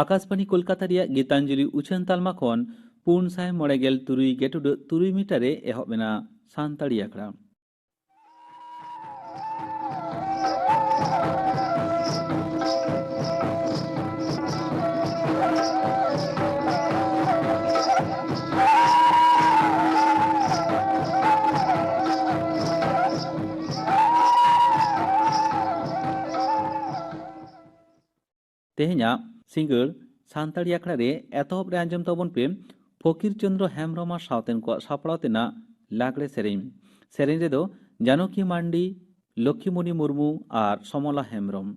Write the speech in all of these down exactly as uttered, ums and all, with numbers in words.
ᱟᱠᱟᱥᱵᱟᱬᱤ ᱠᱳᱞᱠᱟᱛᱟ ᱨᱮᱭᱟᱜ ᱜᱤᱛᱟᱧᱡᱚᱞᱤ ᱩᱪᱷᱟᱹᱱ ᱛᱟᱞᱢᱟ ᱠᱷᱚᱱ ᱯᱩᱱ ᱥᱟᱭ ᱢᱚᱬᱮ ᱜᱮᱞ ᱛᱩᱨᱩᱭ ᱜᱮᱴᱩᱰᱟᱹᱜ ᱛᱩᱨᱩᱭ ᱢᱤᱴᱟᱨ ᱨᱮ ᱮᱦᱚᱵ ᱮᱱᱟ ᱥᱟᱱᱛᱟᱲᱤ ᱟᱠᱷᱲᱟ᱾ ᱛᱮᱦᱮᱧᱟᱜ ᱥᱤᱸᱜᱟᱹᱲ ᱥᱟᱱᱛᱟᱲᱤ ᱟᱠᱷᱲᱟ ᱨᱮ ᱮᱛᱚᱦᱚᱵ ᱨᱮ ᱟᱸᱡᱚᱢ ᱛᱟᱵᱚᱱ ᱯᱮ ᱯᱷᱚᱠᱤᱨ ᱪᱚᱸᱫᱽᱨᱚ ᱦᱮᱢᱵᱽᱨᱚᱢ ᱟᱨ ᱥᱟᱶᱛᱮᱱ ᱠᱚᱣᱟᱜ ᱥᱟᱯᱲᱟᱣ ᱛᱮᱱᱟᱜ ᱞᱟᱜᱽᱲᱮ ᱥᱮᱨᱮᱧ᱾ ᱥᱮᱨᱮᱧ ᱨᱮᱫᱚ ᱡᱟᱱᱚᱠᱤ ᱢᱟᱱᱰᱤ, ᱞᱚᱠᱠᱷᱤᱢᱚᱱᱤ ᱢᱩᱨᱢᱩ ᱟᱨ ᱥᱚᱢᱚᱞᱟ ᱦᱮᱢᱵᱽᱨᱚᱢ᱾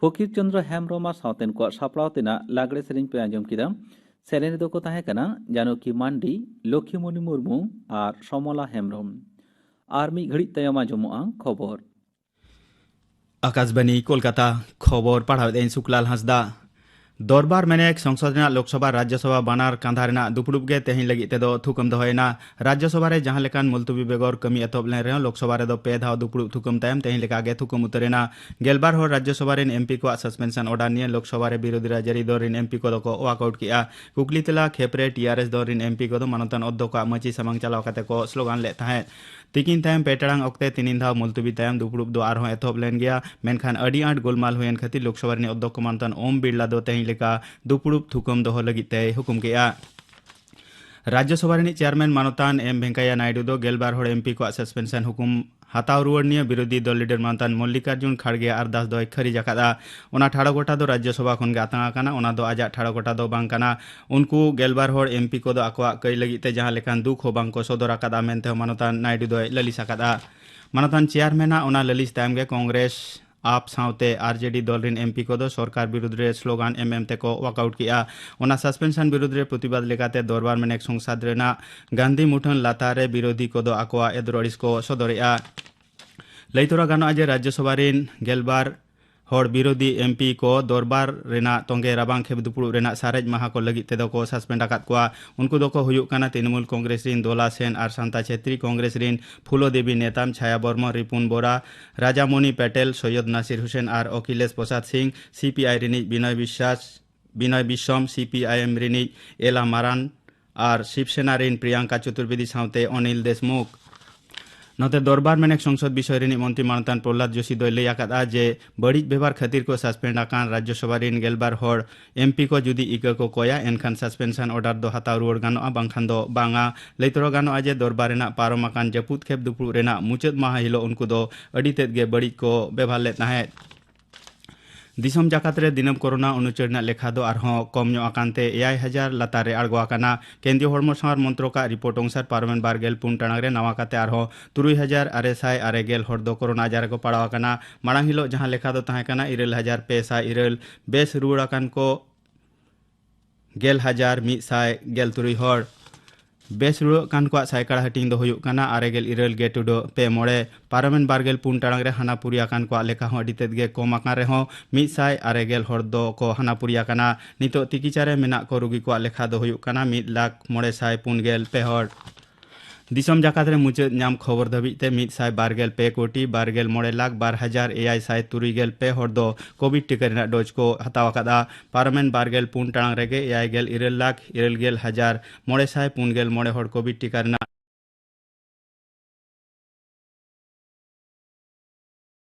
ᱯᱷᱚᱠᱤᱨ ᱪᱚᱸᱫᱽᱨᱚ ᱦᱮᱢᱵᱽᱨᱚᱢ ᱟᱨ ᱥᱟᱶᱛᱮᱱ ᱠᱚᱣᱟᱜ ᱥᱟᱯᱲᱟᱣ ᱛᱮᱱᱟᱜ ᱞᱟᱜᱽᱲᱮ ᱥᱮᱨᱮᱧ ᱯᱮ ᱟᱸᱡᱚᱢ ᱠᱮᱫᱟ᱾ ᱥᱮᱨᱮᱧ ᱨᱮᱫᱚ ᱠᱚ ᱛᱟᱦᱮᱸ ᱠᱟᱱᱟ ᱡᱟᱱᱚᱠᱤ ᱢᱟᱱᱰᱤ, ᱞᱚᱠᱷᱤᱢᱚᱱᱤ ᱢᱩᱨᱢᱩ ᱟᱨ ᱥᱚᱢᱚᱞᱟ ᱦᱮᱢᱵᱽᱨᱚᱢ᱾ ᱟᱨ ᱢᱤᱫ ᱜᱷᱟᱹᱲᱤᱡ ᱛᱟᱭᱚᱢ ᱟᱸᱡᱚᱢᱚᱜᱼᱟ ᱠᱷᱚᱵᱚᱨ᱾ ᱟᱠᱟᱥᱵᱟᱱᱤ ᱠᱳᱞᱠᱟᱛᱟ, ᱠᱷᱚᱵᱚᱨ ᱯᱟᱲᱦᱟᱣᱮᱫ ᱟᱹᱧ ᱥᱩᱠᱞᱟᱞ ᱦᱟᱸᱥᱫᱟ᱾ ᱫᱚᱨᱵᱟᱨ ᱢᱮᱱᱮᱠ ᱥᱚᱝᱥᱚᱫ ᱨᱮᱱᱟᱜ ᱞᱳᱠᱥᱚᱵᱷᱟ ᱨᱟᱡᱽᱡᱚᱥᱚᱵᱷᱟ ᱵᱟᱱᱟᱨ ᱠᱟᱸᱫᱷᱟ ᱨᱮᱱᱟᱜ ᱫᱩᱯᱲᱩᱵ ᱜᱮ ᱛᱮᱦᱮᱧ ᱞᱟᱹᱜᱤᱫ ᱛᱮᱫᱚ ᱛᱷᱩᱠᱟᱹᱢ ᱫᱚᱦᱚᱭᱮᱱᱟ᱾ ᱨᱟᱡᱽᱡᱚᱥᱚᱵᱷᱟ ᱨᱮ ᱡᱟᱦᱟᱸ ᱞᱮᱠᱟᱱ ᱢᱩᱞᱛᱩᱵᱤ ᱵᱮᱜᱚᱨ ᱠᱟᱹᱢᱤ ᱮᱛᱚᱦᱚᱵ ᱞᱮᱱ ᱨᱮᱦᱚᱸ ᱞᱳᱠᱥᱚᱵᱷᱟ ᱨᱮᱫᱚ ᱯᱮ ᱫᱷᱟᱣ ᱫᱩᱯᱲᱩᱵ ᱛᱷᱩᱠᱟᱹᱢ ᱛᱟᱭᱚᱢ ᱛᱮᱦᱮᱧ ᱞᱮᱠᱟ ᱜᱮ ᱛᱷᱩᱠᱟᱹᱢ ᱩᱛᱟᱹᱨ ᱮᱱᱟ᱾ ᱜᱮᱞᱵᱟᱨ ᱦᱚᱲ ᱨᱟᱡᱽᱡᱚᱥᱚᱵᱷᱟ ᱨᱮᱱ ᱮᱢᱯᱤ ᱠᱚᱣᱟᱜ ᱥᱟᱥᱯᱮᱱᱥᱚᱱ ᱚᱨᱰᱟᱨ ᱱᱤᱭᱮ ᱞᱳᱠᱥᱚᱵᱷᱟ ᱨᱮ ᱵᱤᱨᱳᱫᱷᱤ ᱨᱟᱡᱽᱟᱹᱨᱤ ᱫᱚᱞ ᱨᱮᱱ ᱮᱢᱯᱤ ᱠᱚᱫᱚ ᱠᱚ ᱣᱟᱠ ᱟᱣᱩᱴ ᱠᱮᱫᱼᱟ᱾ ᱠᱩᱠᱞᱤ ᱛᱮᱞᱟ ᱠᱷᱮᱯ ᱨᱮ ᱴᱤᱟᱨᱮᱥ ᱫᱚᱞ ᱨᱮᱱ ᱮᱢᱯᱤ ᱠᱚᱫᱚ ᱢᱟᱱᱚᱛᱟᱱ ᱚᱫᱽᱫᱷᱚᱠᱚᱣᱟᱜ ᱢᱟᱹᱪᱤ ᱥᱟᱢᱟᱝ ᱪᱟᱞᱟᱣ ᱠᱟᱛᱮ ᱠᱚ ᱥᱞᱳᱜᱟᱱ ᱞᱮᱫ ᱛᱟᱦᱮᱸᱫ᱾ ᱛᱤᱠᱤᱱ ᱛᱟᱭᱚᱢ ᱯᱮ ᱴᱟᱲᱟᱝ ᱚᱠᱛᱮ ᱛᱤᱱᱤᱱ ᱫᱷᱟᱣ ᱢᱩᱞᱛᱩᱵᱤ ᱛᱟᱭᱚᱢ ᱫᱩᱯᱲᱩᱵ ᱫᱚ ᱟᱨᱦᱚᱸ ᱮᱛᱚᱦᱚᱵ ᱞᱮᱱ ᱜᱮᱭᱟ, ᱢᱮᱱᱠᱷᱟᱱ ᱟᱹᱰᱤ ᱟᱸᱴ ᱜᱳᱞᱢᱟᱞ ᱦᱩᱭᱮᱱ ᱠᱷᱟᱹᱛᱤᱨ ᱞᱳᱠᱥᱚᱵᱷᱟ ᱨᱤᱱᱤᱡ ᱚᱫᱽᱫᱷᱚᱠᱚ ᱢᱟᱱᱚᱛᱟᱱ ᱳᱢ ᱵᱤᱲᱞᱟ ᱫᱚ ᱛᱮᱦᱮᱧ ᱞᱮᱠᱟ ᱫᱩᱯᱲᱩᱵ ᱛᱷᱩᱠᱟᱹᱢ ᱫᱚᱦᱚ ᱞᱟᱹᱜᱤᱫ ᱛᱮᱭ ᱦᱩᱠᱩᱢ ᱠᱮᱫᱼᱟ᱾ ᱨᱟᱡᱽᱡᱚᱥᱚᱵᱷᱟ ᱨᱤᱱᱤᱡ ᱪᱮᱭᱟᱨᱢᱮᱱ ᱢᱟᱱᱚᱛᱟᱱ ᱮᱢ ᱵᱷᱮᱝᱠᱟᱭᱟ ᱱᱟᱭᱰᱩ ᱫᱚ ᱜᱮᱞᱵᱟᱨ ᱦᱚᱲ ᱮᱢᱯᱤ ᱠᱚᱣᱟᱜ ᱥᱟᱥᱯᱮᱱᱥᱚᱱ ᱦᱩᱠᱩᱢ ᱦᱟᱛᱟᱣ ᱨᱩᱣᱟᱹᱲ ᱱᱤᱭᱟᱹ ᱵᱤᱨᱳᱫᱷᱤ ᱫᱚᱞ ᱞᱤᱰᱟᱨ ᱢᱟᱱᱚᱛᱟᱱ ᱢᱚᱞᱞᱤᱠᱟᱨᱡᱩᱱ ᱠᱷᱟᱲᱜᱮᱭᱟᱜ ᱟᱨᱫᱟᱥ ᱫᱚᱭ ᱠᱷᱟᱹᱨᱤᱡ ᱟᱠᱟᱫᱼᱟ᱾ ᱚᱱᱟ ᱴᱷᱟᱲᱚ ᱜᱚᱴᱟ ᱫᱚ ᱨᱟᱡᱽᱡᱚᱥᱚᱵᱷᱟ ᱠᱷᱚᱱ ᱜᱮ ᱟᱛᱟᱝ ᱟᱠᱟᱱᱟ, ᱚᱱᱟ ᱫᱚ ᱟᱡᱟᱜ ᱴᱷᱟᱲᱚ ᱜᱚᱴᱟ ᱫᱚ ᱵᱟᱝ ᱠᱟᱱᱟ᱾ ᱩᱱᱠᱩ ᱜᱮᱞᱵᱟᱨ ᱦᱚᱲ ᱮᱢᱯᱤ ᱠᱚᱫᱚ ᱟᱠᱚᱣᱟᱜ ᱠᱟᱹᱭ ᱞᱟᱹᱜᱤᱫ ᱛᱮ ᱡᱟᱦᱟᱸ ᱞᱮᱠᱟᱱ ᱫᱩᱠ ᱦᱚᱸ ᱵᱟᱝ ᱠᱚ ᱥᱚᱫᱚᱨ ᱟᱠᱟᱫᱼᱟ ᱢᱮᱱᱛᱮ ᱦᱚᱸ ᱢᱟᱱᱚᱛᱟᱱ ᱱᱟᱭᱰᱩ ᱫᱚᱭ ᱞᱟᱹᱞᱤᱥ ᱟᱠᱟᱫᱼᱟ᱾ ᱢᱟᱱᱚᱛᱟᱱ ᱪᱮᱭᱟᱨᱢᱮᱱᱟᱜ ᱚᱱᱟ ᱞᱟᱹᱞᱤᱥ ᱛᱟᱭᱚᱢ ᱜᱮ ᱠᱚᱝᱜᱨᱮᱥ, ᱟᱯ ᱥᱟᱶᱛᱮ ᱟᱨᱡᱮᱰᱤ ᱫᱚᱞ ᱨᱤᱱ ᱮᱢᱯᱤ ᱠᱚᱫᱚ ᱥᱚᱨᱠᱟᱨ ᱵᱤᱨᱩᱫᱷ ᱨᱮ ᱥᱞᱳᱜᱟᱱ ᱮᱢ ᱮᱢ ᱛᱮᱠᱚ ᱣᱟᱠ ᱟᱣᱩᱴ ᱠᱮᱫᱼᱟ᱾ ᱚᱱᱟ ᱥᱟᱥᱯᱮᱱᱥᱚᱱ ᱵᱤᱨᱩᱫᱷ ᱨᱮ ᱯᱨᱚᱛᱤᱵᱟᱫ ᱞᱮᱠᱟᱛᱮ ᱫᱚᱨᱵᱟᱨ ᱢᱮᱱᱮᱠ ᱥᱚᱝᱥᱟᱫ ᱨᱮᱱᱟᱜ ᱜᱟᱱᱫᱷᱤ ᱢᱩᱴᱷᱟᱹᱱ ᱞᱟᱛᱟᱨ ᱨᱮ ᱵᱤᱨᱳᱫᱷᱤ ᱠᱚᱫᱚ ᱟᱠᱚᱣᱟᱜ ᱮᱫᱽᱨᱚ ᱟᱹᱲᱤᱥ ᱠᱚ ᱥᱚᱫᱚᱨᱮᱫᱼᱟ᱾ ᱞᱟᱹᱭ ᱛᱚᱨᱟ ᱜᱟᱱᱚᱜᱼᱟ ᱡᱮ ᱨᱟᱡᱽᱡᱚᱥᱚᱵᱷᱟ ᱨᱤᱱ ᱜᱮᱞᱵᱟᱨ ᱦᱚᱲ ᱵᱤᱨᱳᱫᱷᱤ ᱮᱢᱯᱤ ᱠᱚ ᱫᱚᱨᱵᱟᱨ ᱨᱮᱱᱟᱜ ᱛᱚᱸᱜᱮ ᱨᱟᱵᱟᱝ ᱠᱷᱮᱯ ᱫᱩᱯᱲᱩᱵ ᱨᱮᱱᱟᱜ ᱥᱟᱨᱮᱡ ᱢᱟᱦᱟ ᱠᱚ ᱞᱟᱹᱜᱤᱫ ᱛᱮᱫᱚ ᱠᱚ ᱥᱟᱥᱯᱮᱱᱰ ᱟᱠᱟᱫ ᱠᱚᱣᱟ᱾ ᱩᱱᱠᱩ ᱫᱚᱠᱚ ᱦᱩᱭᱩᱜ ᱠᱟᱱᱟ ᱛᱨᱤᱱᱢᱩᱞ ᱠᱚᱝᱜᱨᱮᱥ ᱨᱤᱱ ᱫᱳᱞᱟ ᱥᱮᱱ ᱟᱨ ᱥᱟᱱᱛᱟ ᱪᱷᱮᱛᱨᱤ ᱠᱚᱝᱜᱨᱮᱥ ᱨᱤᱱ ᱯᱷᱩᱞᱳ ᱫᱮᱵᱤ ᱱᱮᱛᱟᱢ, ᱪᱷᱟᱭᱟ ᱵᱚᱨᱢᱚᱱ, ᱨᱤᱯᱩᱱ ᱵᱳᱨᱟ, ᱨᱟᱡᱟᱢᱚᱱᱤ ᱯᱮᱴᱮᱞ, ᱥᱚᱭᱭᱚᱫ ᱱᱟᱥᱤᱨ ᱦᱩᱥᱮᱱ ᱟᱨ ᱚᱠᱷᱤᱞᱮᱥ ᱯᱨᱚᱥᱟᱫᱽ ᱥᱤᱝ, ᱥᱤᱯᱤᱟᱭ ᱨᱤᱱᱤᱡ ᱵᱤᱱᱚᱭ ᱵᱤᱥᱣᱟᱥ, ᱵᱤᱱᱚᱭ ᱵᱤᱥᱥᱚᱢ, ᱥᱤᱯᱤᱟᱭᱮᱢ ᱨᱤᱱᱤᱡ ᱮᱞᱟ ᱢᱟᱨᱟᱱ ᱟᱨ ᱥᱤᱵᱥᱮᱱᱟ ᱨᱤᱱ ᱯᱨᱤᱭᱟᱝᱠᱟ ᱪᱚᱛᱩᱨᱵᱮᱫᱤ ᱥᱟᱶᱛᱮ ᱚᱱᱤᱞ ᱫᱮᱥᱢᱩᱠᱷ᱾ ᱱᱚᱛᱮ ᱫᱚᱨᱵᱟᱨ ᱢᱮᱱᱮᱠ ᱥᱚᱝᱥᱚᱫ ᱵᱤᱥᱚᱭ ᱨᱤᱱᱤᱡ ᱢᱚᱱᱛᱨᱤ ᱢᱟᱱᱚᱛᱟᱱ ᱯᱨᱚᱦᱞᱟᱫ ᱡᱳᱥᱤ ᱫᱚᱭ ᱞᱟᱹᱭ ᱟᱠᱟᱫᱼᱟ ᱡᱮ ᱵᱟᱹᱲᱤᱡ ᱵᱮᱵᱷᱟᱨ ᱠᱷᱟᱹᱛᱤᱨ ᱠᱚ ᱥᱟᱥᱯᱮᱱᱰ ᱟᱠᱟᱱ ᱨᱟᱡᱽᱡᱚᱥᱚᱵᱷᱟ ᱨᱤᱱ ᱜᱮᱞᱵᱟᱨ ᱦᱚᱲ ᱮᱢᱯᱤ ᱠᱚ ᱡᱩᱫᱤ ᱤᱠᱟᱹ ᱠᱚ ᱠᱚᱭᱟ, ᱮᱱᱠᱷᱟᱱ ᱥᱟᱥᱯᱮᱱᱥᱚᱱ ᱚᱨᱰᱟᱨ ᱫᱚ ᱦᱟᱛᱟᱣ ᱨᱩᱣᱟᱹᱲ ᱜᱟᱱᱚᱜᱼᱟ, ᱵᱟᱝᱠᱷᱟᱱ ᱫᱚ ᱵᱟᱝᱟ᱾ ᱞᱟᱹᱭ ᱛᱚᱨᱟ ᱜᱟᱱᱚᱜᱼᱟ ᱡᱮ ᱫᱚᱨᱵᱟᱨ ᱨᱮᱱᱟᱜ ᱯᱟᱨᱚᱢ ᱟᱠᱟᱱ ᱡᱟᱹᱯᱩᱫ ᱠᱷᱮᱯ ᱫᱩᱯᱲᱩᱵ ᱨᱮᱱᱟᱜ ᱢᱩᱪᱟᱹᱫ ᱢᱟᱦᱟ ᱦᱤᱞᱳᱜ ᱩᱱᱠᱩ ᱫᱚ ᱟᱹᱰᱤ ᱛᱮᱫ ᱜᱮ ᱵᱟᱹᱲᱤᱡ ᱠᱚ ᱵᱮᱵᱷᱟᱨ ᱞᱮᱫ ᱛᱟᱦᱮᱸᱫ᱾ ᱫᱤᱥᱚᱢ ᱡᱟᱠᱟᱛ ᱨᱮ ᱫᱤᱱᱟᱹᱢ ᱠᱳᱨᱳᱱᱟ ᱩᱱᱩᱪᱟᱹᱲ ᱨᱮᱱᱟᱜ ᱞᱮᱠᱷᱟ ᱫᱚ ᱟᱨᱦᱚᱸ ᱠᱚᱢ ᱧᱚᱜ ᱟᱠᱟᱱ ᱛᱮ ᱮᱭᱟᱭ ᱦᱟᱡᱟᱨ ᱞᱟᱛᱟᱨ ᱨᱮ ᱟᱬᱜᱚ ᱟᱠᱟᱱᱟ᱾ ᱠᱮᱱᱫᱨᱤᱭᱚ ᱦᱚᱲᱢᱚ ᱥᱟᱶᱟᱨ ᱢᱚᱱᱛᱨᱚᱠᱟᱜ ᱨᱤᱯᱳᱨᱴ ᱚᱱᱩᱥᱟᱨ ᱯᱟᱨᱚᱢᱮᱱ ᱵᱟᱨ ᱜᱮᱞ ᱯᱩᱱ ᱴᱟᱲᱟᱝ ᱨᱮ ᱱᱟᱣᱟ ᱠᱟᱛᱮ ᱟᱨᱦᱚᱸ ᱛᱩᱨᱩᱭ ᱦᱟᱡᱟᱨ ᱟᱨᱮ ᱥᱟᱭ ᱟᱨᱮ ᱜᱮᱞ ᱦᱚᱲ ᱫᱚ ᱠᱳᱨᱳᱱᱟ ᱟᱡᱟᱨ ᱨᱮᱠᱚ ᱯᱟᱲᱟᱣ ᱟᱠᱟᱱᱟ᱾ ᱢᱟᱲᱟᱝ ᱦᱤᱞᱳᱜ ᱡᱟᱦᱟᱸ ᱞᱮᱠᱷᱟ ᱫᱚ ᱛᱟᱦᱮᱸ ᱠᱟᱱᱟ ᱤᱨᱟᱹᱞ ᱦᱟᱡᱟᱨ ᱯᱮ ᱥᱟᱭ ᱤᱨᱟᱹᱞ, ᱵᱮᱥ ᱨᱩᱣᱟᱹᱲ ᱟᱠᱟᱱ ᱠᱚ ᱜᱮᱞ ᱦᱟᱡᱟᱨ ᱢᱤᱫ ᱥᱟᱭ ᱜᱮᱞ ᱛᱩᱨᱩᱭ ᱦᱚᱲ᱾ ᱵᱮᱥ ᱨᱩᱣᱟᱹᱜ ᱠᱟᱱ ᱠᱚᱣᱟᱜ ᱥᱟᱭᱠᱟᱲᱟ ᱦᱟᱹᱴᱤᱧ ᱫᱚ ᱦᱩᱭᱩᱜ ᱠᱟᱱᱟ ᱟᱨᱮ ᱜᱮᱞ ᱤᱨᱟᱹᱞ ᱜᱮ ᱴᱩᱰᱟᱹᱜ ᱯᱮ ᱢᱚᱬᱮ᱾ ᱯᱟᱨᱚᱢᱮᱱ ᱵᱟᱨ ᱜᱮᱞ ᱯᱩᱱ ᱴᱟᱲᱟᱝ ᱨᱮ ᱦᱟᱱᱟ ᱯᱩᱨᱤ ᱟᱠᱟᱱ ᱠᱚᱣᱟᱜ ᱞᱮᱠᱷᱟ ᱦᱚᱸ ᱟᱹᱰᱤ ᱛᱮᱫ ᱜᱮ ᱠᱚᱢ ᱟᱠᱟᱱ ᱨᱮᱦᱚᱸ ᱢᱤᱫ ᱥᱟᱭ ᱟᱨᱮ ᱜᱮᱞ ᱦᱚᱲ ᱫᱚ ᱠᱚ ᱦᱟᱱᱟ ᱯᱩᱨᱤ ᱟᱠᱟᱱᱟ᱾ ᱱᱤᱛᱚᱜ ᱛᱤᱠᱤᱪᱟ ᱨᱮ ᱢᱮᱱᱟᱜ ᱠᱚ ᱨᱩᱜᱤ ᱠᱚᱣᱟᱜ ᱞᱮᱠᱷᱟ ᱫᱚ ᱦᱩᱭᱩᱜ ᱠᱟᱱᱟ ᱢᱤᱫ ᱞᱟᱠᱷ ᱢᱚᱬᱮ ᱥᱟᱭ ᱯᱩᱱ ᱜᱮᱞ ᱯᱮ ᱦᱚᱲ᱾ ᱫᱤᱥᱚᱢ ᱡᱟᱠᱟᱛ ᱨᱮ ᱢᱩᱪᱟᱹᱫ ᱧᱟᱢ ᱠᱷᱚᱵᱚᱨ ᱫᱷᱟᱹᱵᱤᱡ ᱛᱮ ᱢᱤᱫ ᱥᱟᱭ ᱵᱟᱨ ᱜᱮᱞ ᱯᱮ ᱠᱳᱴᱤ ᱵᱟᱨ ᱜᱮᱞ ᱢᱚᱬᱮ ᱞᱟᱠᱷ ᱵᱟᱨ ᱦᱟᱡᱟᱨ ᱮᱭᱟᱭ ᱥᱟᱭ ᱛᱩᱨᱩᱭ ᱜᱮᱞ ᱯᱮ ᱦᱚᱲ ᱫᱚ ᱠᱳᱵᱷᱤᱰ ᱴᱤᱠᱟᱹ ᱨᱮᱱᱟᱜ ᱰᱳᱡᱽ ᱠᱚ ᱦᱟᱛᱟᱣ ᱟᱠᱟᱫᱼᱟ᱾ ᱯᱟᱨᱚᱢᱮᱱ ᱵᱟᱨ ᱜᱮᱞ ᱯᱩᱱ ᱴᱟᱲᱟᱝ ᱨᱮᱜᱮ ᱮᱭᱟᱭ ᱜᱮᱞ ᱤᱨᱟᱹᱞ ᱞᱟᱠᱷ ᱤᱨᱟᱹᱞ ᱜᱮᱞ ᱦᱟᱡᱟᱨ ᱢᱚᱬᱮ ᱥᱟᱭ ᱯᱩᱱ ᱜᱮᱞ ᱢᱚᱬᱮ ᱦᱚᱲ ᱠᱳᱵᱷᱤᱰ ᱴᱤᱠᱟᱹ ᱨᱮᱱᱟᱜ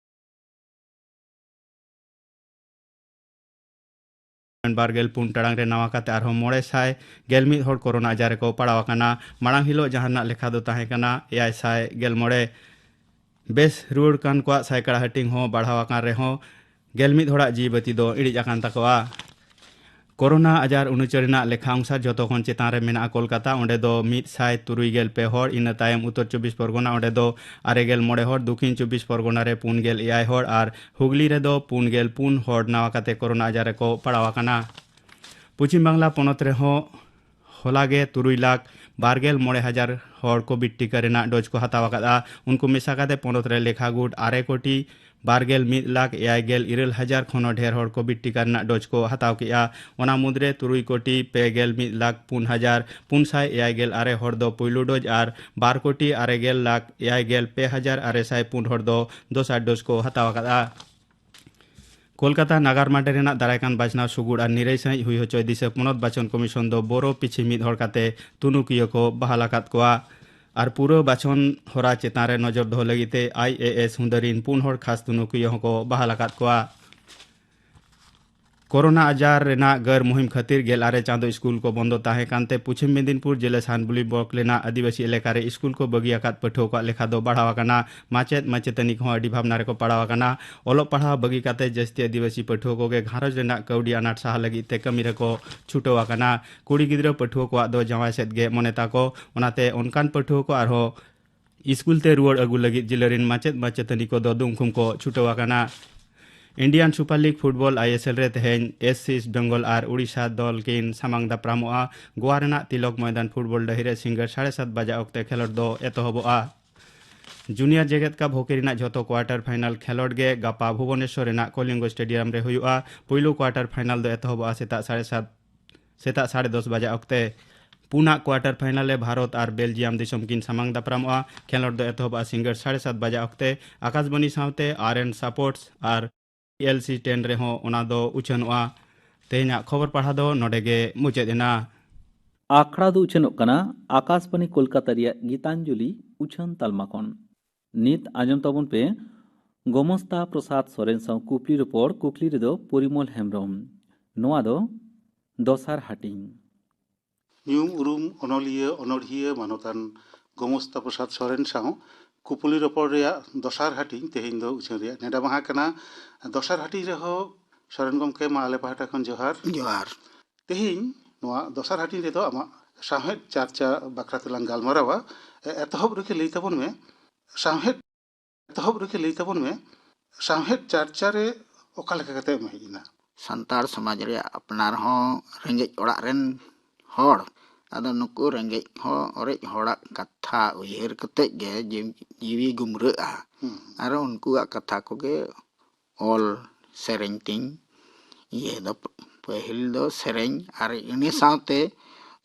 ᱵᱟᱨ ᱜᱮᱞ ᱯᱩᱱ ᱴᱟᱲᱟᱝ ᱨᱮ ᱱᱟᱣᱟ ᱠᱟᱛᱮ ᱟᱨᱦᱚᱸ ᱢᱚᱬᱮ ᱥᱟᱭ ᱜᱮᱞ ᱢᱤᱫ ᱦᱚᱲ ᱠᱳᱨᱳᱱᱟ ᱟᱡᱟᱨ ᱨᱮᱠᱚ ᱯᱟᱲᱟᱣ ᱟᱠᱟᱱᱟ᱾ ᱢᱟᱲᱟᱝ ᱦᱤᱞᱳᱜ ᱡᱟᱦᱟᱸ ᱨᱮᱱᱟᱜ ᱞᱮᱠᱷᱟ ᱫᱚ ᱛᱟᱦᱮᱸ ᱠᱟᱱᱟ ᱮᱭᱟᱭ ᱥᱟᱭ ᱜᱮᱞ ᱢᱚᱬᱮ᱾ ᱵᱮᱥ ᱨᱩᱣᱟᱹᱲ ᱠᱟᱱ ᱠᱚᱣᱟᱜ ᱥᱟᱭᱠᱟᱲᱟ ᱦᱟᱹᱴᱤᱧ ᱦᱚᱸ ᱵᱟᱲᱦᱟᱣ ᱟᱠᱟᱱ ᱨᱮᱦᱚᱸ ᱜᱮᱞ ᱢᱤᱫ ᱦᱚᱲᱟᱜ ᱡᱤᱣᱤ ᱵᱟᱹᱛᱤ ᱫᱚ ᱤᱬᱤᱡ ᱟᱠᱟᱱ ᱛᱟᱠᱚᱣᱟ᱾ ᱠᱳᱨᱳᱱᱟ ᱟᱡᱟᱨ ᱩᱱᱩᱪᱟᱹᱲ ᱨᱮᱱᱟᱜ ᱞᱮᱠᱷᱟ ᱚᱱᱩᱥᱟᱨ ᱡᱚᱛᱚ ᱠᱷᱚᱱ ᱪᱮᱛᱟᱱ ᱨᱮ ᱢᱮᱱᱟᱜᱼᱟ ᱠᱳᱞᱠᱟᱛᱟ, ᱚᱸᱰᱮ ᱫᱚ ᱢᱤᱫ ᱥᱟᱭ ᱛᱩᱨᱩᱭ ᱜᱮᱞ ᱯᱮ ᱦᱚᱲ, ᱤᱱᱟᱹ ᱛᱟᱭᱚᱢ ᱩᱛᱛᱚᱨ ᱪᱚᱵᱵᱤᱥ ᱯᱚᱨᱜᱚᱱᱟ, ᱚᱸᱰᱮ ᱫᱚ ᱟᱨᱮ ᱜᱮᱞ ᱢᱚᱬᱮ ᱦᱚᱲ, ᱫᱚᱠᱷᱤᱱ ᱪᱚᱵᱵᱤᱥ ᱯᱚᱨᱜᱚᱱᱟ ᱨᱮ ᱯᱩᱱ ᱜᱮᱞ ᱮᱭᱟᱭ ᱦᱚᱲ ᱟᱨ ᱦᱩᱜᱽᱞᱤ ᱨᱮᱫᱚ ᱯᱩᱱ ᱜᱮᱞ ᱯᱩᱱ ᱦᱚᱲ ᱱᱟᱣᱟ ᱠᱟᱛᱮ ᱠᱳᱨᱳᱱᱟ ᱟᱡᱟᱨ ᱨᱮᱠᱚ ᱯᱟᱲᱟᱣ ᱟᱠᱟᱱᱟ᱾ ᱯᱚᱪᱷᱤᱢ ᱵᱟᱝᱞᱟ ᱯᱚᱱᱚᱛ ᱨᱮᱦᱚᱸ ᱦᱚᱞᱟ ᱜᱮ ᱛᱩᱨᱩᱭ ᱞᱟᱠᱷ ᱵᱟᱨ ᱜᱮᱞ ᱢᱚᱬᱮ ᱦᱟᱡᱟᱨ ᱦᱚᱲ ᱠᱳᱵᱷᱤᱰ ᱴᱤᱠᱟᱹ ᱨᱮᱱᱟᱜ ᱰᱳᱡᱽ ᱠᱚ ᱦᱟᱛᱟᱣ ᱟᱠᱟᱫᱼᱟ᱾ ᱩᱱᱠᱩ ᱢᱮᱥᱟ ᱠᱟᱛᱮ ᱯᱚᱱᱚᱛ ᱨᱮ ᱞᱮᱠᱷᱟ ᱜᱩᱴ ᱟᱨᱮ ᱠᱳᱴᱤ ᱵᱟᱨ ᱜᱮᱞ ᱢᱤᱫ ᱞᱟᱠᱷ ᱮᱭᱟᱭ ᱜᱮᱞ ᱤᱨᱟᱹᱞ ᱦᱟᱡᱟᱨ ᱠᱷᱚᱱ ᱦᱚᱸ ᱰᱷᱮᱨ ᱦᱚᱲ ᱠᱳᱵᱷᱤᱰ ᱴᱤᱠᱟ ᱨᱮᱱᱟᱜ ᱰᱳᱡᱽ ᱠᱚ ᱦᱟᱛᱟᱣ ᱠᱮᱫᱼᱟ᱾ ᱚᱱᱟ ᱢᱩᱫᱽᱨᱮ ᱛᱩᱨᱩᱭ ᱠᱳᱴᱤ ᱯᱮ ᱜᱮᱞ ᱢᱤᱫ ᱞᱟᱠᱷ ᱯᱩᱱ ᱦᱟᱡᱟᱨ ᱯᱩᱱ ᱥᱟᱭ ᱮᱭᱟᱭ ᱜᱮᱞ ᱟᱨᱮ ᱦᱚᱲ ᱫᱚ ᱯᱩᱭᱞᱩ ᱰᱳᱡᱽ ᱟᱨ ᱵᱟᱨ ᱠᱳᱴᱤ ᱟᱨᱮ ᱜᱮᱞ ᱞᱟᱠᱷ ᱮᱭᱟᱭ ᱜᱮᱞ ᱯᱮ ᱦᱟᱡᱟᱨ ᱟᱨᱮ ᱥᱟᱭ ᱯᱩᱱ ᱦᱚᱲ ᱫᱚ ᱫᱚᱥᱟᱨ ᱰᱳᱡᱽ ᱠᱚ ᱦᱟᱛᱟᱣ ᱟᱠᱟᱫᱼᱟ᱾ ᱠᱳᱞᱠᱟᱛᱟ ᱱᱟᱜᱟᱨ ᱢᱟᱰᱮ ᱨᱮᱱᱟᱜ ᱫᱟᱨᱟᱭ ᱠᱟᱱ ᱵᱟᱪᱷᱱᱟᱣ ᱥᱩᱜᱩᱲ ᱟᱨ ᱱᱤᱨᱟᱹᱭ ᱥᱟᱺᱦᱤᱡ ᱦᱩᱭ ᱦᱚᱪᱚᱭ ᱫᱤᱥᱟᱹ ᱯᱚᱱᱚᱛ ᱵᱟᱪᱷᱚᱱ ᱠᱚᱢᱤᱥᱚᱱ ᱫᱚ ᱵᱳᱨᱳ ᱯᱤᱪᱷᱤ ᱢᱤᱫ ᱦᱚᱲ ᱠᱟᱛᱮ ᱛᱩᱱᱩᱠᱤᱭᱟᱹ ᱠᱚ ᱵᱟᱦᱟᱞ ᱟᱠᱟᱫ ᱠᱚᱣᱟ᱾ ᱟᱨ ᱯᱩᱨᱟᱹ ᱵᱟᱪᱷᱚᱱ ᱦᱚᱨᱟ ᱪᱮᱛᱟᱱ ᱨᱮ ᱱᱚᱡᱚᱨ ᱫᱚᱦᱚ ᱞᱟᱹᱜᱤᱫ ᱛᱮ ᱟᱭ ᱮ ᱮᱥ ᱦᱩᱸᱫᱟᱹᱨᱤᱱ ᱯᱩᱱ ᱦᱚᱲ ᱠᱷᱟᱥ ᱛᱩᱱᱩᱠᱤᱭᱟᱹ ᱦᱚᱸᱠᱚ ᱵᱟᱦᱟᱞ ᱟᱠᱟᱫ ᱠᱚᱣᱟ᱾ ᱠᱳᱨᱳᱱᱟ ᱟᱡᱟᱨ ᱨᱮᱱᱟᱜ ᱜᱟᱹᱨ ᱢᱩᱦᱤᱢ ᱠᱷᱟᱹᱛᱤᱨ ᱜᱮᱞ ᱟᱨᱮ ᱪᱟᱸᱫᱚ ᱥᱠᱩᱞ ᱠᱚ ᱵᱚᱱᱫᱚ ᱛᱟᱦᱮᱸ ᱠᱟᱱᱛᱮ ᱯᱚᱪᱷᱤᱢ ᱢᱮᱫᱤᱱᱯᱩᱨ ᱡᱮᱞᱟ ᱥᱟᱱᱵᱩᱞᱤ ᱵᱞᱚᱠ ᱨᱮᱱᱟᱜ ᱟᱹᱫᱤᱵᱟᱹᱥᱤ ᱮᱞᱟᱠᱟ ᱨᱮ ᱥᱠᱩᱞ ᱠᱚ ᱵᱟᱹᱜᱤ ᱟᱠᱟᱫ ᱯᱟᱹᱴᱷᱩᱣᱟᱹ ᱠᱚᱣᱟᱜ ᱞᱮᱠᱷᱟ ᱫᱚ ᱵᱟᱲᱦᱟᱣ ᱟᱠᱟᱱᱟ᱾ ᱢᱟᱪᱮᱫ ᱢᱟᱪᱮᱛᱟᱹᱱᱤ ᱠᱚᱦᱚᱸ ᱟᱹᱰᱤ ᱵᱷᱟᱵᱽᱱᱟ ᱨᱮᱠᱚ ᱯᱟᱲᱟᱣ ᱟᱠᱟᱱᱟ᱾ ᱚᱞᱚᱜ ᱯᱟᱲᱦᱟᱣ ᱵᱟᱹᱜᱤ ᱠᱟᱛᱮ ᱡᱟᱹᱥᱛᱤ ᱟᱹᱫᱤᱵᱟᱹᱥᱤ ᱯᱟᱹᱴᱷᱩᱣᱟᱹ ᱠᱚᱜᱮ ᱜᱷᱟᱨᱚᱸᱡᱽ ᱨᱮᱱᱟᱜ ᱠᱟᱹᱣᱰᱤ ᱟᱱᱟᱴ ᱥᱟᱦᱟ ᱞᱟᱹᱜᱤᱫ ᱛᱮ ᱠᱟᱹᱢᱤ ᱨᱮᱠᱚ ᱪᱷᱩᱴᱟᱹᱣ ᱟᱠᱟᱱᱟ᱾ ᱠᱩᱲᱤ ᱜᱤᱫᱽᱨᱟᱹ ᱯᱟᱹᱴᱷᱩᱣᱟᱹ ᱠᱚᱣᱟᱜ ᱫᱚ ᱡᱟᱶᱟᱭ ᱥᱮᱫ ᱜᱮ ᱢᱚᱱᱮ ᱛᱟᱠᱚ, ᱚᱱᱟᱛᱮ ᱚᱱᱠᱟᱱ ᱯᱟᱹᱴᱷᱩᱣᱟᱹ ᱠᱚ ᱟᱨᱦᱚᱸ ᱥᱠᱩᱞ ᱛᱮ ᱨᱩᱣᱟᱹᱲ ᱟᱹᱜᱩ ᱞᱟᱹᱜᱤᱫ ᱡᱤᱞᱟᱹ ᱨᱮᱱ ᱢᱟᱪᱮᱫ ᱢᱟᱪᱮᱛᱟᱹᱱᱤ ᱠᱚᱫᱚ ᱫᱩᱢᱠᱷᱩᱢ ᱠᱚ ᱪᱷᱩᱴᱟᱹᱣ ᱟᱠᱟᱱᱟ᱾ Indian Super League Football, I S L, ᱨᱮ ᱛᱮᱦᱮᱧ ᱮᱥ ᱥᱤ ᱤᱥᱴ ᱵᱮᱝᱜᱚᱞ ᱟᱨ ᱩᱲᱤᱥᱥᱟ ᱫᱚᱞ ᱠᱤᱱ ᱥᱟᱢᱟᱝ ᱫᱟᱯᱨᱟᱢᱚᱜᱼᱟ᱾ ᱜᱳᱣᱟ ᱨᱮᱱᱟᱜ ᱛᱤᱞᱚᱠ ᱢᱚᱭᱫᱟᱱ ᱯᱷᱩᱴᱵᱚᱞ ᱰᱟᱹᱦᱤ ᱨᱮ ᱥᱤᱸᱜᱟᱹᱲ ᱥᱟᱲᱮ ᱥᱟᱛ ᱵᱟᱡᱟ ᱚᱠᱛᱮ ᱠᱷᱮᱞᱳᱰ ᱫᱚ ᱮᱛᱚᱦᱚᱵᱚᱜᱼᱟ᱾ ᱡᱩᱱᱤᱭᱚᱨ ᱡᱮᱜᱮᱛ ᱠᱟᱯ ᱦᱚᱠᱤ ᱨᱮᱱᱟᱜ ᱡᱷᱚᱛᱚ ᱠᱳᱣᱟᱴᱟᱨ ᱯᱷᱟᱭᱱᱟᱞ ᱠᱷᱮᱞᱳᱰ ᱜᱮ ᱜᱟᱯᱟ ᱵᱷᱩᱵᱚᱱᱮᱥᱚᱨ ᱨᱮᱱᱟᱜ ᱠᱚᱞᱤᱝᱜᱚ ᱥᱴᱮᱰᱤᱭᱟᱢ ᱨᱮ ᱦᱩᱭᱩᱜᱼᱟ᱾ ᱯᱩᱭᱞᱩ ᱠᱳᱣᱟᱴᱟᱨ ᱯᱷᱟᱭᱱᱟᱞ ᱫᱚ ᱮᱛᱚᱦᱚᱵᱚᱜᱼᱟ ᱥᱮᱛᱟᱜ ᱥᱟᱲᱮ ᱥᱟᱛ ᱥᱮᱛᱟᱜ ᱥᱟᱲᱮ ᱫᱚᱥ ᱵᱟᱡᱟ ᱚᱠᱛᱮ᱾ ᱯᱩᱱᱟᱜ ᱠᱳᱣᱟᱴᱟᱨ ᱯᱷᱟᱭᱱᱟᱞ ᱨᱮ ᱵᱷᱟᱨᱚᱛ ᱟᱨ ᱵᱮᱞᱡᱤᱭᱟᱢ ᱫᱤᱥᱚᱢ ᱠᱤᱱ ᱥᱟᱢᱟᱝ ᱫᱟᱯᱨᱟᱢᱚᱜᱼᱟ᱾ ᱠᱷᱮᱞᱳᱰ ᱫᱚ ᱮᱛᱚᱦᱚᱵᱚᱜᱼᱟ ᱥᱤᱸᱜᱟᱹᱲ ᱥᱟᱲᱮ ᱥᱟᱛ ᱵᱟᱡᱟ ᱚᱠᱛᱮ᱾ ᱟᱠᱟᱥᱵᱟᱱᱤ ᱥᱟᱶᱛᱮ ᱟᱨ ᱮᱱ ᱥᱯᱳᱨᱴᱥ ᱟᱨ ᱮᱞ ᱥᱤ ᱴᱮᱱ ᱨᱮᱦᱚᱸ ᱚᱱᱟ ᱫᱚ ᱩᱪᱷᱟᱹᱱᱚᱜᱼᱟ᱾ ᱛᱮᱦᱮᱧᱟᱜ ᱠᱷᱚᱵᱚᱨ ᱯᱟᱲᱦᱟᱣ ᱫᱚ ᱱᱚᱰᱮ ᱜᱮ ᱢᱩᱪᱟᱹᱫ ᱮᱱᱟ᱾ ᱟᱠᱷᱲᱟ ᱫᱚ ᱩᱪᱷᱟᱹᱱᱚᱜ ᱠᱟᱱᱟ ᱟᱠᱟᱥᱵᱟᱱᱤ ᱠᱳᱞᱠᱟᱛᱟ ᱨᱮᱭᱟᱜ ᱜᱤᱛᱟᱧᱡᱚᱞᱤ ᱩᱪᱷᱟᱹᱱ ᱛᱟᱞᱢᱟ ᱠᱷᱚᱱ᱾ ᱱᱤᱛ ᱟᱸᱡᱚᱢ ᱛᱟᱵᱚᱱ ᱯᱮ ᱜᱚᱢᱚᱥᱛᱟ ᱯᱨᱚᱥᱟᱫᱽ ᱥᱚᱨᱮᱱ ᱥᱟᱶ ᱠᱩᱠᱞᱤ ᱨᱚᱯᱚᱲ᱾ ᱠᱩᱠᱞᱤ ᱨᱮᱫᱚ ᱯᱚᱨᱤᱢᱚᱞ ᱦᱮᱢᱵᱨᱚᱢ᱾ ᱱᱚᱣᱟ ᱫᱚ ᱫᱚᱥᱟᱨ ᱦᱟᱹᱴᱤᱧ᱾ ᱧᱩᱢ ᱩᱨᱩᱢ ᱚᱱᱚᱞᱤᱭᱟᱹ, ᱚᱱᱚᱲᱦᱤᱭᱟᱹ ᱢᱟᱱᱚᱛᱟᱱ ᱜᱚᱢᱚᱥᱛᱟ ᱯᱨᱚᱥᱟᱫᱽ ᱥᱚᱨᱮᱱ ᱥᱟᱶ ᱠᱩᱯᱩᱞᱤ ᱨᱚᱯᱚᱲ ᱨᱮᱭᱟᱜ ᱫᱚᱥᱟᱨ ᱦᱟᱹᱴᱤᱧ ᱛᱮᱦᱮᱧ ᱫᱚ ᱩᱪᱷᱟᱹᱱ ᱨᱮᱭᱟᱜ ᱱᱮᱰᱟ ᱢᱟᱦᱟ ᱠᱟᱱᱟ᱾ ᱫᱚᱥᱟᱨ ᱦᱟᱹᱴᱤᱧ ᱨᱮᱦᱚᱸ ᱥᱚᱨᱮᱱ ᱜᱚᱢᱠᱮ, ᱢᱟ ᱟᱞᱮ ᱯᱟᱦᱴᱟ ᱠᱷᱚᱱ ᱡᱚᱦᱟᱨ᱾ ᱡᱚᱦᱟᱨ᱾ ᱛᱮᱦᱮᱧ ᱱᱚᱣᱟ ᱫᱚᱥᱟᱨ ᱦᱟᱹᱴᱤᱧ ᱨᱮᱫᱚ ᱟᱢᱟᱜ ᱥᱟᱶᱦᱮᱫ ᱪᱟᱨᱪᱟ ᱵᱟᱠᱷᱨᱟ ᱛᱮᱞᱟᱝ ᱜᱟᱞᱢᱟᱨᱟᱣᱟ᱾ ᱮ-, ᱮᱛᱚᱦᱚᱵ ᱨᱮᱜᱮ ᱞᱟᱹᱭ ᱛᱟᱵᱚᱱ ᱢᱮ, ᱥᱟᱶᱦᱮᱫ, ᱮᱛᱚᱦᱚᱵ ᱨᱮᱜᱮ ᱞᱟᱹᱭ ᱛᱟᱵᱚᱱ ᱢᱮ, ᱥᱟᱶᱦᱮᱫ ᱪᱟᱨᱪᱟ ᱨᱮ ᱚᱠᱟ ᱞᱮᱠᱟ ᱠᱟᱛᱮ ᱮᱢ ᱦᱮᱡ ᱮᱱᱟ? ᱥᱟᱱᱛᱟᱲ ᱥᱚᱢᱟᱡᱽ ᱨᱮᱭᱟᱜ ᱟᱯᱱᱟᱨ ᱦᱚᱸ ᱨᱮᱸᱜᱮᱡ ᱚᱲᱟᱜ ᱨᱮᱱ ᱦᱚᱲ, ᱟᱫᱚ ᱱᱩᱠᱩ ᱨᱮᱸᱜᱮᱡ ᱦᱚᱸ ᱚᱨᱮᱡ ᱦᱚᱲᱟᱜ ᱠᱟᱛᱷᱟ ᱩᱭᱦᱟᱹᱨ ᱠᱟᱛᱮ ᱜᱮ ᱡᱤᱣ-, ᱡᱤᱣᱤ ᱜᱩᱢᱨᱟᱹᱜᱼᱟ᱾ ᱦᱩᱸ᱾ ᱟᱨ ᱩᱱᱠᱩᱣᱟᱜ ᱠᱟᱛᱷᱟ ᱠᱚᱜᱮ ᱚᱞ ᱥᱮᱨᱮᱧ ᱛᱤᱧ ᱤᱭᱟᱹ ᱫᱚ, ᱯᱟᱹᱦᱤᱞ ᱫᱚ ᱥᱮᱨᱮᱧ ᱟᱨ ᱤᱱᱟᱹ ᱥᱟᱶᱛᱮ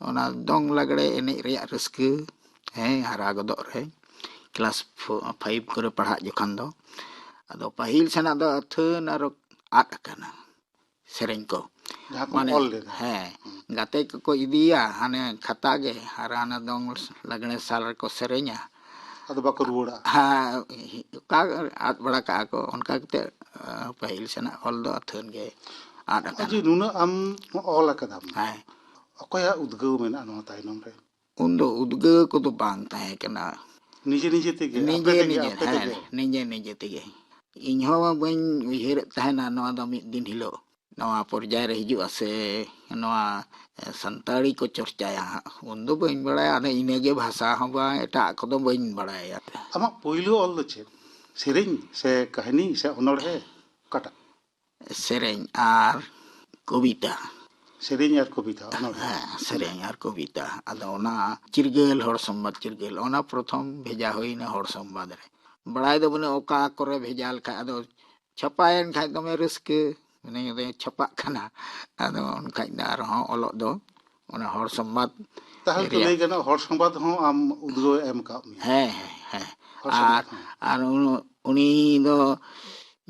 ᱚᱱᱟ ᱫᱚᱝ ᱞᱟᱜᱽᱲᱮ ᱮᱱᱮᱡ ᱨᱮᱭᱟᱜ ᱨᱟᱹᱥᱠᱟᱹ, ᱦᱮᱸ, ᱦᱟᱨᱟ ᱜᱚᱫᱚᱜ ᱨᱮ ᱠᱞᱟᱥ ᱯᱷᱳ-, ᱯᱷᱟᱭᱤᱵᱷ ᱠᱚᱨᱮ ᱯᱟᱲᱦᱟᱜ ᱡᱚᱠᱷᱚᱱ ᱫᱚ᱾ ᱟᱫᱚ ᱯᱟᱹᱦᱤᱞ ᱥᱮᱱᱟᱜ ᱫᱚ ᱟᱹᱛᱷᱟᱹᱱ ᱟᱨᱚ ᱟᱫ ᱟᱠᱟᱱᱟ ᱥᱮᱨᱮᱧ ᱠᱚ᱾ ᱡᱟᱦᱟᱸ ᱠᱚᱢ ᱢᱟᱱᱮ, ᱚᱞ ᱞᱮᱫᱟ᱾ ᱦᱮᱸ, ᱦᱩᱸ᱾ ᱜᱟᱛᱮ ᱠᱚᱠᱚ ᱤᱫᱤᱭᱟ ᱦᱟᱱᱮ ᱠᱷᱟᱛᱟ ᱜᱮ, ᱟᱨ ᱦᱟᱱᱟ ᱫᱚᱝ ᱞᱟᱜᱽᱲᱮ ᱥᱟᱞ ᱨᱮᱠᱚ ᱥᱮᱨᱮᱧᱟ᱾ ᱟᱫᱚ ᱵᱟᱠᱚ ᱨᱩᱣᱟᱹᱲᱟ᱾ ᱦᱮᱸ, ᱚᱠᱟ ᱟᱫ ᱵᱟᱲᱟ ᱠᱟᱜᱼᱟ ᱠᱚ, ᱚᱱᱠᱟ ᱠᱟᱛᱮ, ᱟ, ᱯᱟᱹᱦᱤᱞ ᱥᱮᱱᱟᱜ ᱚᱞ ᱫᱚ ᱟᱹᱛᱷᱟᱹᱱ ᱜᱮ᱾ ᱟᱫ ᱟᱠᱟᱱᱟ᱾ ᱱᱚᱜᱼᱚᱭ ᱡᱮ ᱱᱩᱱᱟᱹᱜ ᱟᱢ ᱚᱞ ᱟᱠᱟᱫᱟᱢ, ᱦᱮᱸ᱾ ᱚᱠᱚᱭᱟᱜ ᱩᱫᱽᱜᱟᱹᱣ ᱢᱮᱱᱟᱜᱼᱟ ᱱᱚᱣᱟ ᱛᱟᱭᱱᱚᱢ ᱨᱮ? ᱩᱱᱫᱚ ᱩᱫᱽᱜᱟᱹᱣ ᱠᱚᱫᱚ ᱵᱟᱝ ᱛᱟᱦᱮᱸ ᱠᱟᱱᱟ᱾ ᱱᱤᱡᱮ ᱱᱤᱡᱮ ᱛᱮᱜᱮ, ᱟᱯᱮ ᱱᱤᱡᱮ ᱛᱮᱜᱮ, ᱱᱤᱡᱮ, ᱟᱯᱮ ᱦᱮᱸ, ᱛᱮᱜᱮ? ᱱᱤᱡᱮ ᱱᱤᱡᱮ ᱛᱮᱜᱮ᱾ ᱤᱧ ᱦᱚᱸ ᱵᱟᱹᱧ ᱩᱭᱦᱟᱹᱨᱮᱫ ᱛᱟᱦᱮᱱᱟ ᱱᱚᱣᱟ ᱫᱚ ᱢᱤᱫ ᱫᱤᱱ ᱦᱤᱞᱳᱜ ᱱᱚᱣᱟ ᱯᱚᱨᱡᱟᱭ ᱨᱮ ᱦᱤᱡᱩᱜᱼᱟ ᱥᱮ ᱱᱚᱣᱟ, ᱮ, ᱥᱟᱱᱛᱟᱲᱤ ᱠᱚ ᱪᱚᱨᱪᱟᱭᱟ ᱦᱟᱸᱜ, ᱩᱱᱫᱚ ᱵᱟᱹᱧ ᱵᱟᱲᱟᱭᱟ᱾ ᱟᱫᱚ ᱤᱱᱟᱹᱜᱮ ᱵᱷᱟᱥᱟ ᱦᱚᱸ ᱵᱟᱝ, ᱮᱴᱟᱜ ᱠᱚᱫᱚ ᱵᱟᱹᱧ ᱵᱟᱲᱟᱭᱟ᱾ ᱟᱢᱟᱜ ᱯᱳᱭᱞᱳ ᱚᱞ ᱫᱚ ᱪᱮᱫ? ᱥᱮᱨᱮᱧ ᱥᱮ ᱠᱟᱹᱦᱱᱤ ᱥᱮ ᱚᱱᱚᱬᱦᱮ, ᱚᱠᱟᱴᱟᱜ? ᱥᱮᱨᱮᱧ ᱟᱨ ᱠᱚᱵᱤᱛᱟ᱾ ᱥᱮᱨᱮᱧ ᱟᱨ ᱠᱚᱵᱤᱛᱟ, ᱚᱱᱚᱬᱦᱮ᱾ ᱦᱮᱸ, ᱥᱮᱨᱮᱧ ᱟᱨ ᱠᱚᱵᱤᱛᱟ᱾ ᱟᱫᱚ ᱚᱱᱟ ᱪᱤᱨᱜᱟᱹᱞ, ᱦᱚᱲ ᱥᱚᱢᱵᱟᱫ ᱪᱤᱨᱜᱟᱹᱞ, ᱚᱱᱟ ᱯᱨᱚᱛᱷᱚᱢ ᱵᱷᱮᱡᱟ ᱦᱩᱭᱱᱟ ᱦᱚᱲ ᱥᱚᱢᱵᱟᱫ ᱨᱮ᱾ ᱵᱟᱲᱟᱭ ᱫᱚ ᱵᱟᱹᱱᱩᱜ ᱚᱠᱟ ᱠᱚᱨᱮ ᱵᱷᱮᱡᱟ ᱞᱮᱠᱷᱟᱡ, ᱟᱫᱚ ᱪᱷᱟᱯᱟᱭᱮᱱ ᱠᱷᱟᱡ ᱫᱚᱢᱮ ᱨᱟᱹᱥᱠᱟᱹ, ᱢᱮᱱᱟᱹᱧ ᱟᱫᱚ ᱪᱷᱟᱯᱟᱜ ᱠᱟᱱᱟ᱾ ᱟᱫᱚ ᱩᱱ ᱠᱷᱟᱡ ᱫᱚ ᱟᱨᱦᱚᱸ ᱚᱞᱚᱜ ᱫᱚ ᱚᱱᱟ ᱦᱚᱲ ᱥᱚᱢᱵᱟᱫ ᱛᱟᱦᱞᱮ ᱛᱚ ᱨᱮᱭᱟᱜ ᱞᱟᱹᱭ ᱜᱟᱱᱚᱜᱼᱟ, ᱦᱚᱲ ᱥᱚᱢᱵᱟᱫ ᱦᱚᱸ ᱟᱢ ᱩᱫᱽᱜᱟᱹᱣ ᱮ ᱮᱢ ᱠᱟᱜ ᱢᱮᱭᱟ᱾ ᱦᱮᱸ, ᱦᱮᱸ, ᱦᱮᱸ᱾ ᱦᱚᱲ ᱥᱚᱢᱵᱟᱫ ᱟᱨ, ᱦᱚᱸ᱾ ᱟᱨ ᱩᱱ-, ᱩᱱᱤ ᱫᱚ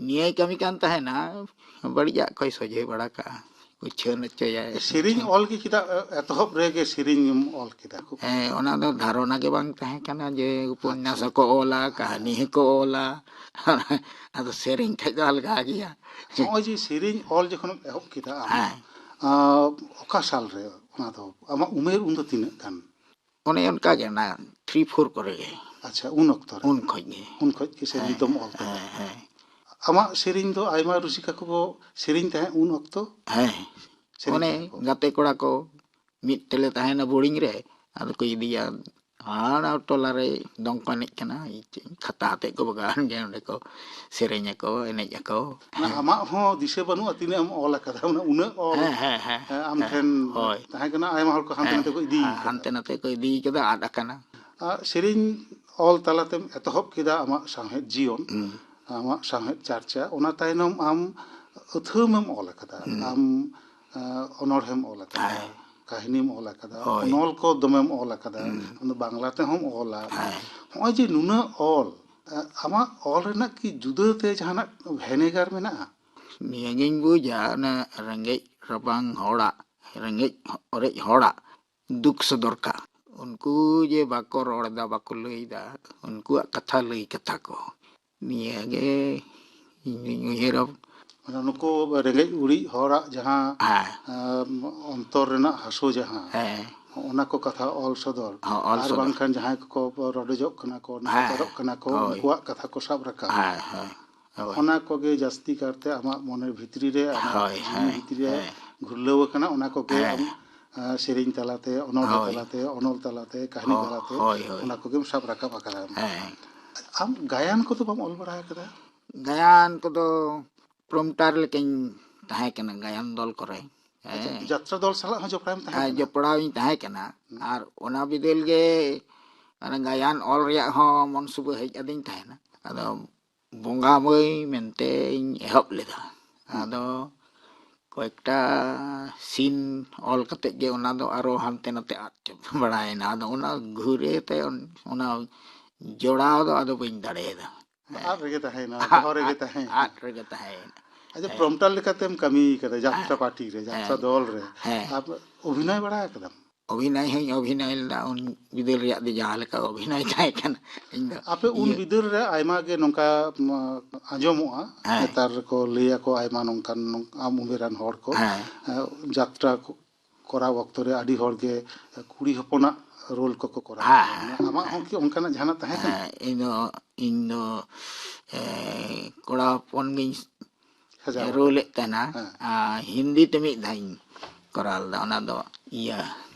ᱱᱤᱭᱟᱹᱭ ᱠᱟᱹᱢᱤ ᱠᱟᱱ ᱛᱟᱦᱮᱱᱟ, ᱵᱟᱹᱲᱤᱡᱟᱜ ᱠᱚᱭ ᱥᱚᱡᱷᱮ ᱵᱟᱲᱟ ᱠᱟᱜᱼᱟ, ᱩᱪᱷᱟᱹᱱ ᱦᱚᱪᱚᱭᱟᱭ᱾ ᱥᱮᱨᱮᱧ ᱚᱞ ᱜᱮ ᱪᱮᱫᱟᱜ ᱮᱛᱚᱦᱚᱵ ᱨᱮᱜᱮ ᱥᱮᱨᱮᱧ ᱮᱢ ᱚᱞ ᱠᱮᱫᱟ? ᱦᱮᱸ, ᱚᱱᱟ ᱫᱚ ᱫᱷᱟᱨᱚᱱᱟ ᱜᱮ ᱵᱟᱝ ᱛᱟᱦᱮᱸ ᱠᱟᱱᱟ ᱡᱮ ᱩᱯᱚᱱᱱᱟᱥ ᱟᱪᱪᱷᱟ᱾ ᱦᱚᱸᱠᱚ ᱚᱞᱟ, ᱠᱟᱹᱦᱱᱤ ᱦᱚᱸᱠᱚ ᱚᱞᱟ᱾ ᱟᱫᱚ ᱥᱮᱨᱮᱧ ᱠᱷᱟᱡ ᱫᱚ ᱟᱞᱜᱟ ᱜᱮᱭᱟ᱾ ᱱᱚᱜᱼᱚᱭ ᱡᱮ ᱥᱮᱨᱮᱧ ᱚᱞ ᱡᱚᱠᱷᱚᱱᱮᱢ ᱮᱦᱚᱵ ᱠᱮᱫᱟ ᱟᱢ, ᱦᱮᱸ᱾ ᱟᱸ, ᱚᱠᱟ ᱥᱟᱞ ᱨᱮ ᱚᱱᱟ ᱫᱚ? ᱟᱢᱟᱜ ᱩᱢᱮᱨ ᱩᱱ ᱫᱚ ᱛᱤᱱᱟᱹᱜ ᱜᱟᱱ? ᱚᱱᱮ ᱚᱱᱠᱟ ᱜᱮ, ᱚᱱᱟ ᱛᱷᱨᱤ ᱯᱷᱳᱨ ᱠᱚᱨᱮ ᱜᱮ᱾ ᱟᱪᱪᱷᱟ, ᱩᱱ ᱚᱠᱛᱚ ᱨᱮ? ᱩᱱ ᱠᱷᱚᱡ ᱜᱮ᱾ ᱩᱱ ᱠᱷᱚᱡ ᱜᱮ ᱥᱮᱨᱮᱧ ᱦᱮᱸ, ᱫᱚᱢ ᱚᱞ ᱠᱮᱫᱟ? ᱦᱮᱸ, ᱦᱮᱸ᱾ ᱟᱢᱟᱜ ᱥᱮᱨᱮᱧ ᱫᱚ ᱟᱭᱢᱟ ᱨᱩᱥᱤᱠᱟ ᱠᱚᱠᱚ ᱥᱮᱨᱮᱧ ᱛᱟᱦᱮᱸᱫ ᱩᱱ ᱚᱠᱛᱚ? ᱦᱮᱸ᱾ ᱥᱮᱨᱮᱧ ᱚᱱᱮ ᱛᱟᱦᱮᱸᱫ ᱠᱚ? ᱜᱟᱛᱮ ᱠᱚᱲᱟ ᱠᱚ ᱢᱤᱫ ᱛᱮᱞᱮ ᱛᱟᱦᱮᱱᱟ ᱵᱳᱨᱰᱤᱝ ᱨᱮ, ᱟᱫᱚ ᱠᱚ ᱤᱫᱤᱭᱟ, ᱦᱟᱱᱟ ᱴᱚᱞᱟ ᱨᱮ ᱫᱚᱝ ᱠᱚ ᱮᱱᱮᱡ ᱠᱟᱱᱟ, ᱤᱧ ᱪᱮᱫ ᱤᱧ ᱠᱷᱟᱛᱟ ᱟᱛᱮᱫ ᱠᱚ ᱵᱟᱜᱟᱣᱮᱱ ᱜᱮ, ᱚᱸᱰᱮ ᱠᱚ ᱥᱮᱨᱮᱧ ᱟᱠᱚ, ᱮᱱᱮᱡ ᱟᱠᱚ᱾ ᱚᱱᱟ ᱟᱢᱟᱜ ᱦᱚᱸ ᱫᱤᱥᱟᱹ ᱵᱟᱹᱱᱩᱜᱼᱟ ᱛᱤᱱᱟᱹᱜ ᱮᱢ ᱚᱞ ᱟᱠᱟᱫᱟ, ᱚᱱᱟ ᱩᱱᱟᱹᱜ ᱚᱞ, ᱦᱮᱸ, ᱦᱮᱸ, ᱦᱮᱸ, ᱦᱮᱸ, ᱟᱢ ᱦᱮᱸ, ᱴᱷᱮᱱ ᱦᱳᱭ᱾ ᱛᱟᱦᱮᱸ ᱠᱟᱱᱟ, ᱟᱭᱢᱟ ᱦᱚᱲ ᱠᱚ ᱦᱟᱱᱛᱮ ᱦᱮᱸ, ᱱᱟᱛᱮ ᱠᱚ ᱤᱫᱤ ᱦᱮᱸ, ᱠᱟᱫᱟ᱾ ᱦᱟᱱᱛᱮ ᱱᱟᱛᱮ ᱠᱚ ᱤᱫᱤ ᱠᱟᱫᱟ, ᱟᱫ ᱟᱠᱟᱱᱟ᱾ ᱟᱨ ᱥᱮᱨᱮᱧ ᱚᱞ ᱛᱟᱞᱟᱛᱮᱢ ᱮᱛᱚᱦᱚᱵ ᱠᱮᱫᱟ ᱟᱢᱟᱜ ᱥᱟᱶᱦᱮᱫ ᱡᱤᱭᱚᱱ, ᱦᱩᱸ᱾ ᱟᱢᱟᱜ ᱥᱟᱶᱦᱮᱫ ᱪᱟᱨᱪᱟ, ᱚᱱᱟ ᱛᱟᱭᱱᱚᱢ ᱟᱢ ᱟᱹᱛᱷᱟᱹᱢ ᱮᱢ ᱚᱞ ᱟᱠᱟᱫᱟ, ᱦᱩᱸ᱾ ᱟᱢ, ᱟᱸ, ᱚᱱᱚᱬᱦᱮᱢ ᱚᱞ ᱟᱠᱟᱫᱟ, ᱦᱮᱸ᱾ ᱠᱟᱹᱦᱱᱤᱢ ᱚᱞ ᱟᱠᱟᱫᱟ, ᱦᱳᱭ᱾ ᱚᱱᱚᱞ ᱠᱚ ᱫᱚᱢᱮᱢ ᱚᱞ ᱟᱠᱟᱫᱟ, ᱦᱩᱸ᱾ ᱟᱢ ᱫᱚ ᱵᱟᱝᱞᱟ ᱛᱮᱦᱚᱸᱢ ᱚᱞᱟ᱾ ᱦᱮᱸ᱾ ᱱᱚᱜᱼᱚᱭ ᱡᱮ ᱱᱩᱱᱟᱹᱜ ᱚᱞ, ᱟᱸ, ᱟᱢᱟᱜ ᱚᱞ ᱨᱮᱱᱟᱜ ᱠᱤ ᱡᱩᱫᱟᱹᱛᱮ ᱡᱟᱦᱟᱱᱟᱜ ᱵᱷᱮᱱᱮᱜᱟᱨ ᱢᱮᱱᱟᱜᱼᱟ? ᱱᱤᱭᱟᱹᱜᱤᱧ ᱵᱩᱡᱟ, ᱚᱱᱟ ᱨᱮᱸᱜᱮᱡ ᱨᱟᱵᱟᱝ ᱦᱚᱲᱟᱜ, ᱨᱮᱸᱜᱮᱡ ᱚᱨᱮᱡ ᱦᱚᱲᱟᱜ ᱫᱩᱠ ᱥᱚᱫᱚᱨ ᱠᱟᱜ᱾ ᱩᱱᱠᱩ ᱡᱮ ᱵᱟᱠᱚ ᱨᱚᱲ ᱮᱫᱟ, ᱵᱟᱠᱚ ᱞᱟᱹᱭ ᱮᱫᱟ, ᱩᱱᱠᱩᱣᱟᱜ ᱠᱟᱛᱷᱟ ᱞᱟᱹᱭ ᱠᱟᱛᱷᱟ ᱠᱚ᱾ ᱱᱤᱭᱟᱹᱜᱮ ᱤᱧ ᱫᱩᱧ ᱩᱭᱦᱟᱹᱨᱟ᱾ ᱢᱟᱱᱮ ᱱᱩᱠᱩ ᱨᱮᱸᱜᱮᱡ ᱩᱲᱤᱡ ᱦᱚᱲᱟᱜ ᱡᱟᱦᱟᱸ ᱦᱮᱸ ᱟᱢ, ᱚᱱᱛᱚᱨ ᱨᱮᱱᱟᱜ ᱦᱟᱹᱥᱩ ᱡᱟᱦᱟᱸ ᱦᱮᱸ ᱚᱱᱟ ᱠᱚ ᱠᱟᱛᱷᱟ ᱚᱞ ᱥᱚᱫᱚᱨ᱾ ᱦᱚᱸ, ᱚᱞ ᱟᱨ ᱥᱚᱫᱚᱨ᱾ ᱵᱟᱝᱠᱷᱟᱱ ᱡᱟᱦᱟᱸᱭ ᱠᱚᱠᱚ ᱨᱚᱰᱚᱡᱚᱜ ᱠᱟᱱᱟ ᱠᱚ, ᱦᱮᱸ ᱱᱟᱦᱟᱪᱟᱨᱚᱜ ᱠᱟᱱᱟ ᱠᱚ, ᱦᱳᱭ᱾ ᱩᱱᱠᱩᱣᱟᱜ ᱠᱟᱛᱷᱟ ᱠᱚ ᱥᱟᱵ ᱨᱟᱠᱟᱵ᱾ ᱦᱮᱸ ᱦᱮᱸ ᱦᱳᱭ᱾ ᱚᱱᱟ ᱠᱚᱜᱮ ᱡᱟᱹᱥᱛᱤ ᱠᱟᱨᱛᱮ ᱟᱢᱟᱜ ᱢᱚᱱᱮ ᱵᱷᱤᱛᱨᱤ ᱨᱮ, ᱟᱢᱟᱜ ᱦᱳᱭ, ᱡᱤᱣᱤ ᱦᱮᱸ, ᱵᱷᱤᱛᱨᱤ ᱨᱮ ᱦᱮᱸ᱾ ᱜᱷᱩᱨᱞᱟᱹᱣ ᱟᱠᱟᱱᱟ, ᱚᱱᱟ ᱠᱚᱜᱮ ᱦᱮᱸ᱾ ᱟᱢ ᱟ, ᱥᱮᱨᱮᱧ ᱛᱟᱞᱟᱛᱮ, ᱚᱱᱚᱬᱦᱮ ᱦᱳᱭ᱾ ᱛᱟᱞᱟᱛᱮ, ᱚᱱᱚᱞ ᱛᱟᱞᱟᱛᱮ, ᱠᱟᱹᱦᱱᱤ ᱦᱳᱭ, ᱛᱟᱞᱟᱛᱮ ᱦᱳᱭ, ᱦᱳᱭ᱾ ᱚᱱᱟ ᱠᱚᱜᱮᱢ ᱥᱟᱵ ᱨᱟᱠᱟᱵ ᱟᱠᱟᱫᱟ᱾ ᱦᱮᱸ᱾ ᱟᱢ ᱜᱟᱭᱟᱱ ᱠᱚᱫᱚ ᱵᱟᱢ ᱚᱞ ᱵᱟᱲᱟ ᱟᱠᱟᱫᱟ? ᱜᱟᱭᱟᱱ ᱠᱚᱫᱚ ᱯᱨᱚᱢᱯᱴᱟᱨ ᱞᱮᱠᱟᱧ ᱛᱟᱦᱮᱸ ᱠᱟᱱᱟ ᱜᱟᱭᱟᱱ ᱫᱚᱞ ᱠᱚᱨᱮ᱾ ᱟᱪᱪᱷᱟ, ᱦᱮᱸ᱾ ᱡᱟᱛᱨᱟ ᱫᱚᱞ ᱥᱟᱞᱟᱜ ᱦᱚᱸ ᱡᱚᱯᱲᱟᱣ ᱮᱢ ᱛᱟᱦᱮᱸ ᱟᱨ ᱠᱟᱱᱟ? ᱡᱚᱯᱲᱟᱣ ᱤᱧ ᱛᱟᱦᱮᱸ ᱠᱟᱱᱟ᱾ ᱦᱩᱸ᱾ ᱟᱨ ᱚᱱᱟ ᱵᱤᱫᱟᱹᱞ ᱜᱮ ᱚᱱᱟ ᱜᱟᱭᱟᱱ ᱚᱞ ᱨᱮᱭᱟᱜ ᱦᱚᱸ ᱢᱚᱱ ᱥᱩᱵᱟᱹ ᱦᱮᱡ ᱟᱹᱫᱤᱧ ᱛᱟᱦᱮᱱᱟ᱾ ᱟᱫᱚ ᱵᱚᱸᱜᱟ ᱢᱟᱹᱭ ᱢᱮᱱᱛᱮᱧ ᱮᱦᱚᱵ ᱞᱮᱫᱟ᱾ ᱦᱩᱸ᱾ ᱟᱫᱚ ᱠᱚᱭᱮᱠᱴᱟ ᱥᱤᱱ ᱚᱞ ᱠᱟᱛᱮᱫ ᱜᱮ ᱚᱱᱟ ᱫᱚ ᱟᱨᱚ ᱦᱟᱱᱛᱮ ᱱᱟᱛᱮ ᱟᱫ ᱪᱟᱵᱟ ᱵᱟᱲᱟᱭᱮᱱᱟ᱾ ᱟᱫᱚ ᱚᱱᱟ ᱜᱷᱩᱨᱮ ᱛᱮ ᱚᱱ- ᱚᱱᱟ ᱡᱚᱲᱟᱣ ᱫᱚ ᱟᱫᱚ ᱵᱟᱹᱧ ᱫᱟᱲᱮᱭᱟᱫᱟ᱾ ᱟᱫ ᱨᱮᱜᱮ ᱛᱟᱦᱮᱸᱭᱮᱱᱟ, ᱟᱫ- ᱫᱚᱦᱚ ᱨᱮᱜᱮ ᱟᱫ- ᱛᱟᱦᱮᱸᱭᱮᱱᱟ᱾ ᱟᱫ ᱨᱮᱜᱮ ᱛᱟᱦᱮᱸᱭᱮᱱᱟ᱾ ᱟᱪᱪᱷᱟ, ᱦᱮᱸ᱾ ᱯᱨᱚᱢᱯᱴᱟᱨ ᱞᱮᱠᱟᱛᱮᱢ ᱠᱟᱹᱢᱤ ᱠᱟᱫᱟ ᱡᱟᱛᱨᱟ ᱦᱮᱸ, ᱯᱟᱨᱴᱤ ᱨᱮ, ᱡᱟᱛᱨᱟ ᱦᱮᱸ, ᱫᱚᱞ ᱨᱮ᱾ ᱦᱮᱸ᱾ ᱟᱨ ᱚᱵᱷᱤᱱᱚᱭ ᱵᱟᱲᱟ ᱟᱠᱟᱫᱟᱢ? ᱚᱵᱷᱤᱱᱚᱭ ᱦᱚᱸᱧ ᱚᱵᱷᱤᱱᱚᱭ ᱞᱮᱫᱟ ᱩᱱ ᱵᱤᱫᱟᱹᱞ ᱨᱮᱭᱟᱜ ᱫᱚ, ᱡᱟᱦᱟᱸ ᱞᱮᱠᱟ ᱚᱵᱷᱤᱱᱚᱭ ᱛᱟᱦᱮᱸ ᱠᱟᱱᱟ᱾ ᱤᱧ ᱫᱚ ᱟᱯᱮ ᱩᱱ ᱤᱭᱟᱹ ᱵᱤᱫᱟᱹᱞ ᱨᱮ ᱟᱭᱢᱟ ᱜᱮ ᱱᱚᱝᱠᱟ ᱢ, ᱟᱸᱡᱚᱢᱚᱜᱼᱟ, ᱦᱮᱸ᱾ ᱱᱮᱛᱟᱨ ᱠᱚ ᱞᱟᱹᱭᱟᱠᱚ ᱟᱭᱢᱟ ᱱᱚᱝᱠᱟᱱ ᱱᱚᱝ- ᱟᱢ ᱩᱢᱮᱨᱟᱱ ᱦᱚᱲ ᱠᱚ ᱦᱮᱸ᱾ ᱮ, ᱡᱟᱛᱨᱟ ᱠᱚ ᱠᱚᱨᱟᱣ ᱚᱠᱛᱚ ᱨᱮ ᱟᱹᱰᱤ ᱦᱚᱲ ᱜᱮ ᱠᱩᱲᱤ ᱦᱚᱯᱚᱱᱟᱜ ᱨᱳᱞ ᱠᱚᱠᱚ ᱠᱚᱨᱟᱣ ᱦᱮᱸ, ᱜᱮᱭᱟ᱾ ᱦᱮᱸ, ᱟᱢᱟᱜ ᱦᱚᱸ ᱠᱤ ᱚᱱᱠᱟᱱᱟᱜ ᱡᱟᱦᱟᱱᱟᱜ ᱛᱟᱦᱮᱸ ᱠᱟᱱᱟ? ᱦᱮᱸ, ᱤᱧ ᱫᱚ ᱤᱧ ᱫᱚ ᱮ, ᱠᱚᱲᱟ ᱦᱚᱯᱚᱱ ᱜᱤᱧ ᱥᱟᱡᱟᱣ ᱨᱳᱞᱮᱫ ᱛᱟᱦᱮᱱᱟ᱾ ᱦᱮᱸ᱾ ᱟᱨ ᱦᱤᱱᱫᱤ ᱛᱮ ᱢᱤᱫ ᱫᱷᱟᱣ ᱤᱧ ᱠᱚᱨᱟᱣ ᱞᱮᱫᱟ, ᱚᱱᱟ ᱫᱚ ᱤᱭᱟᱹ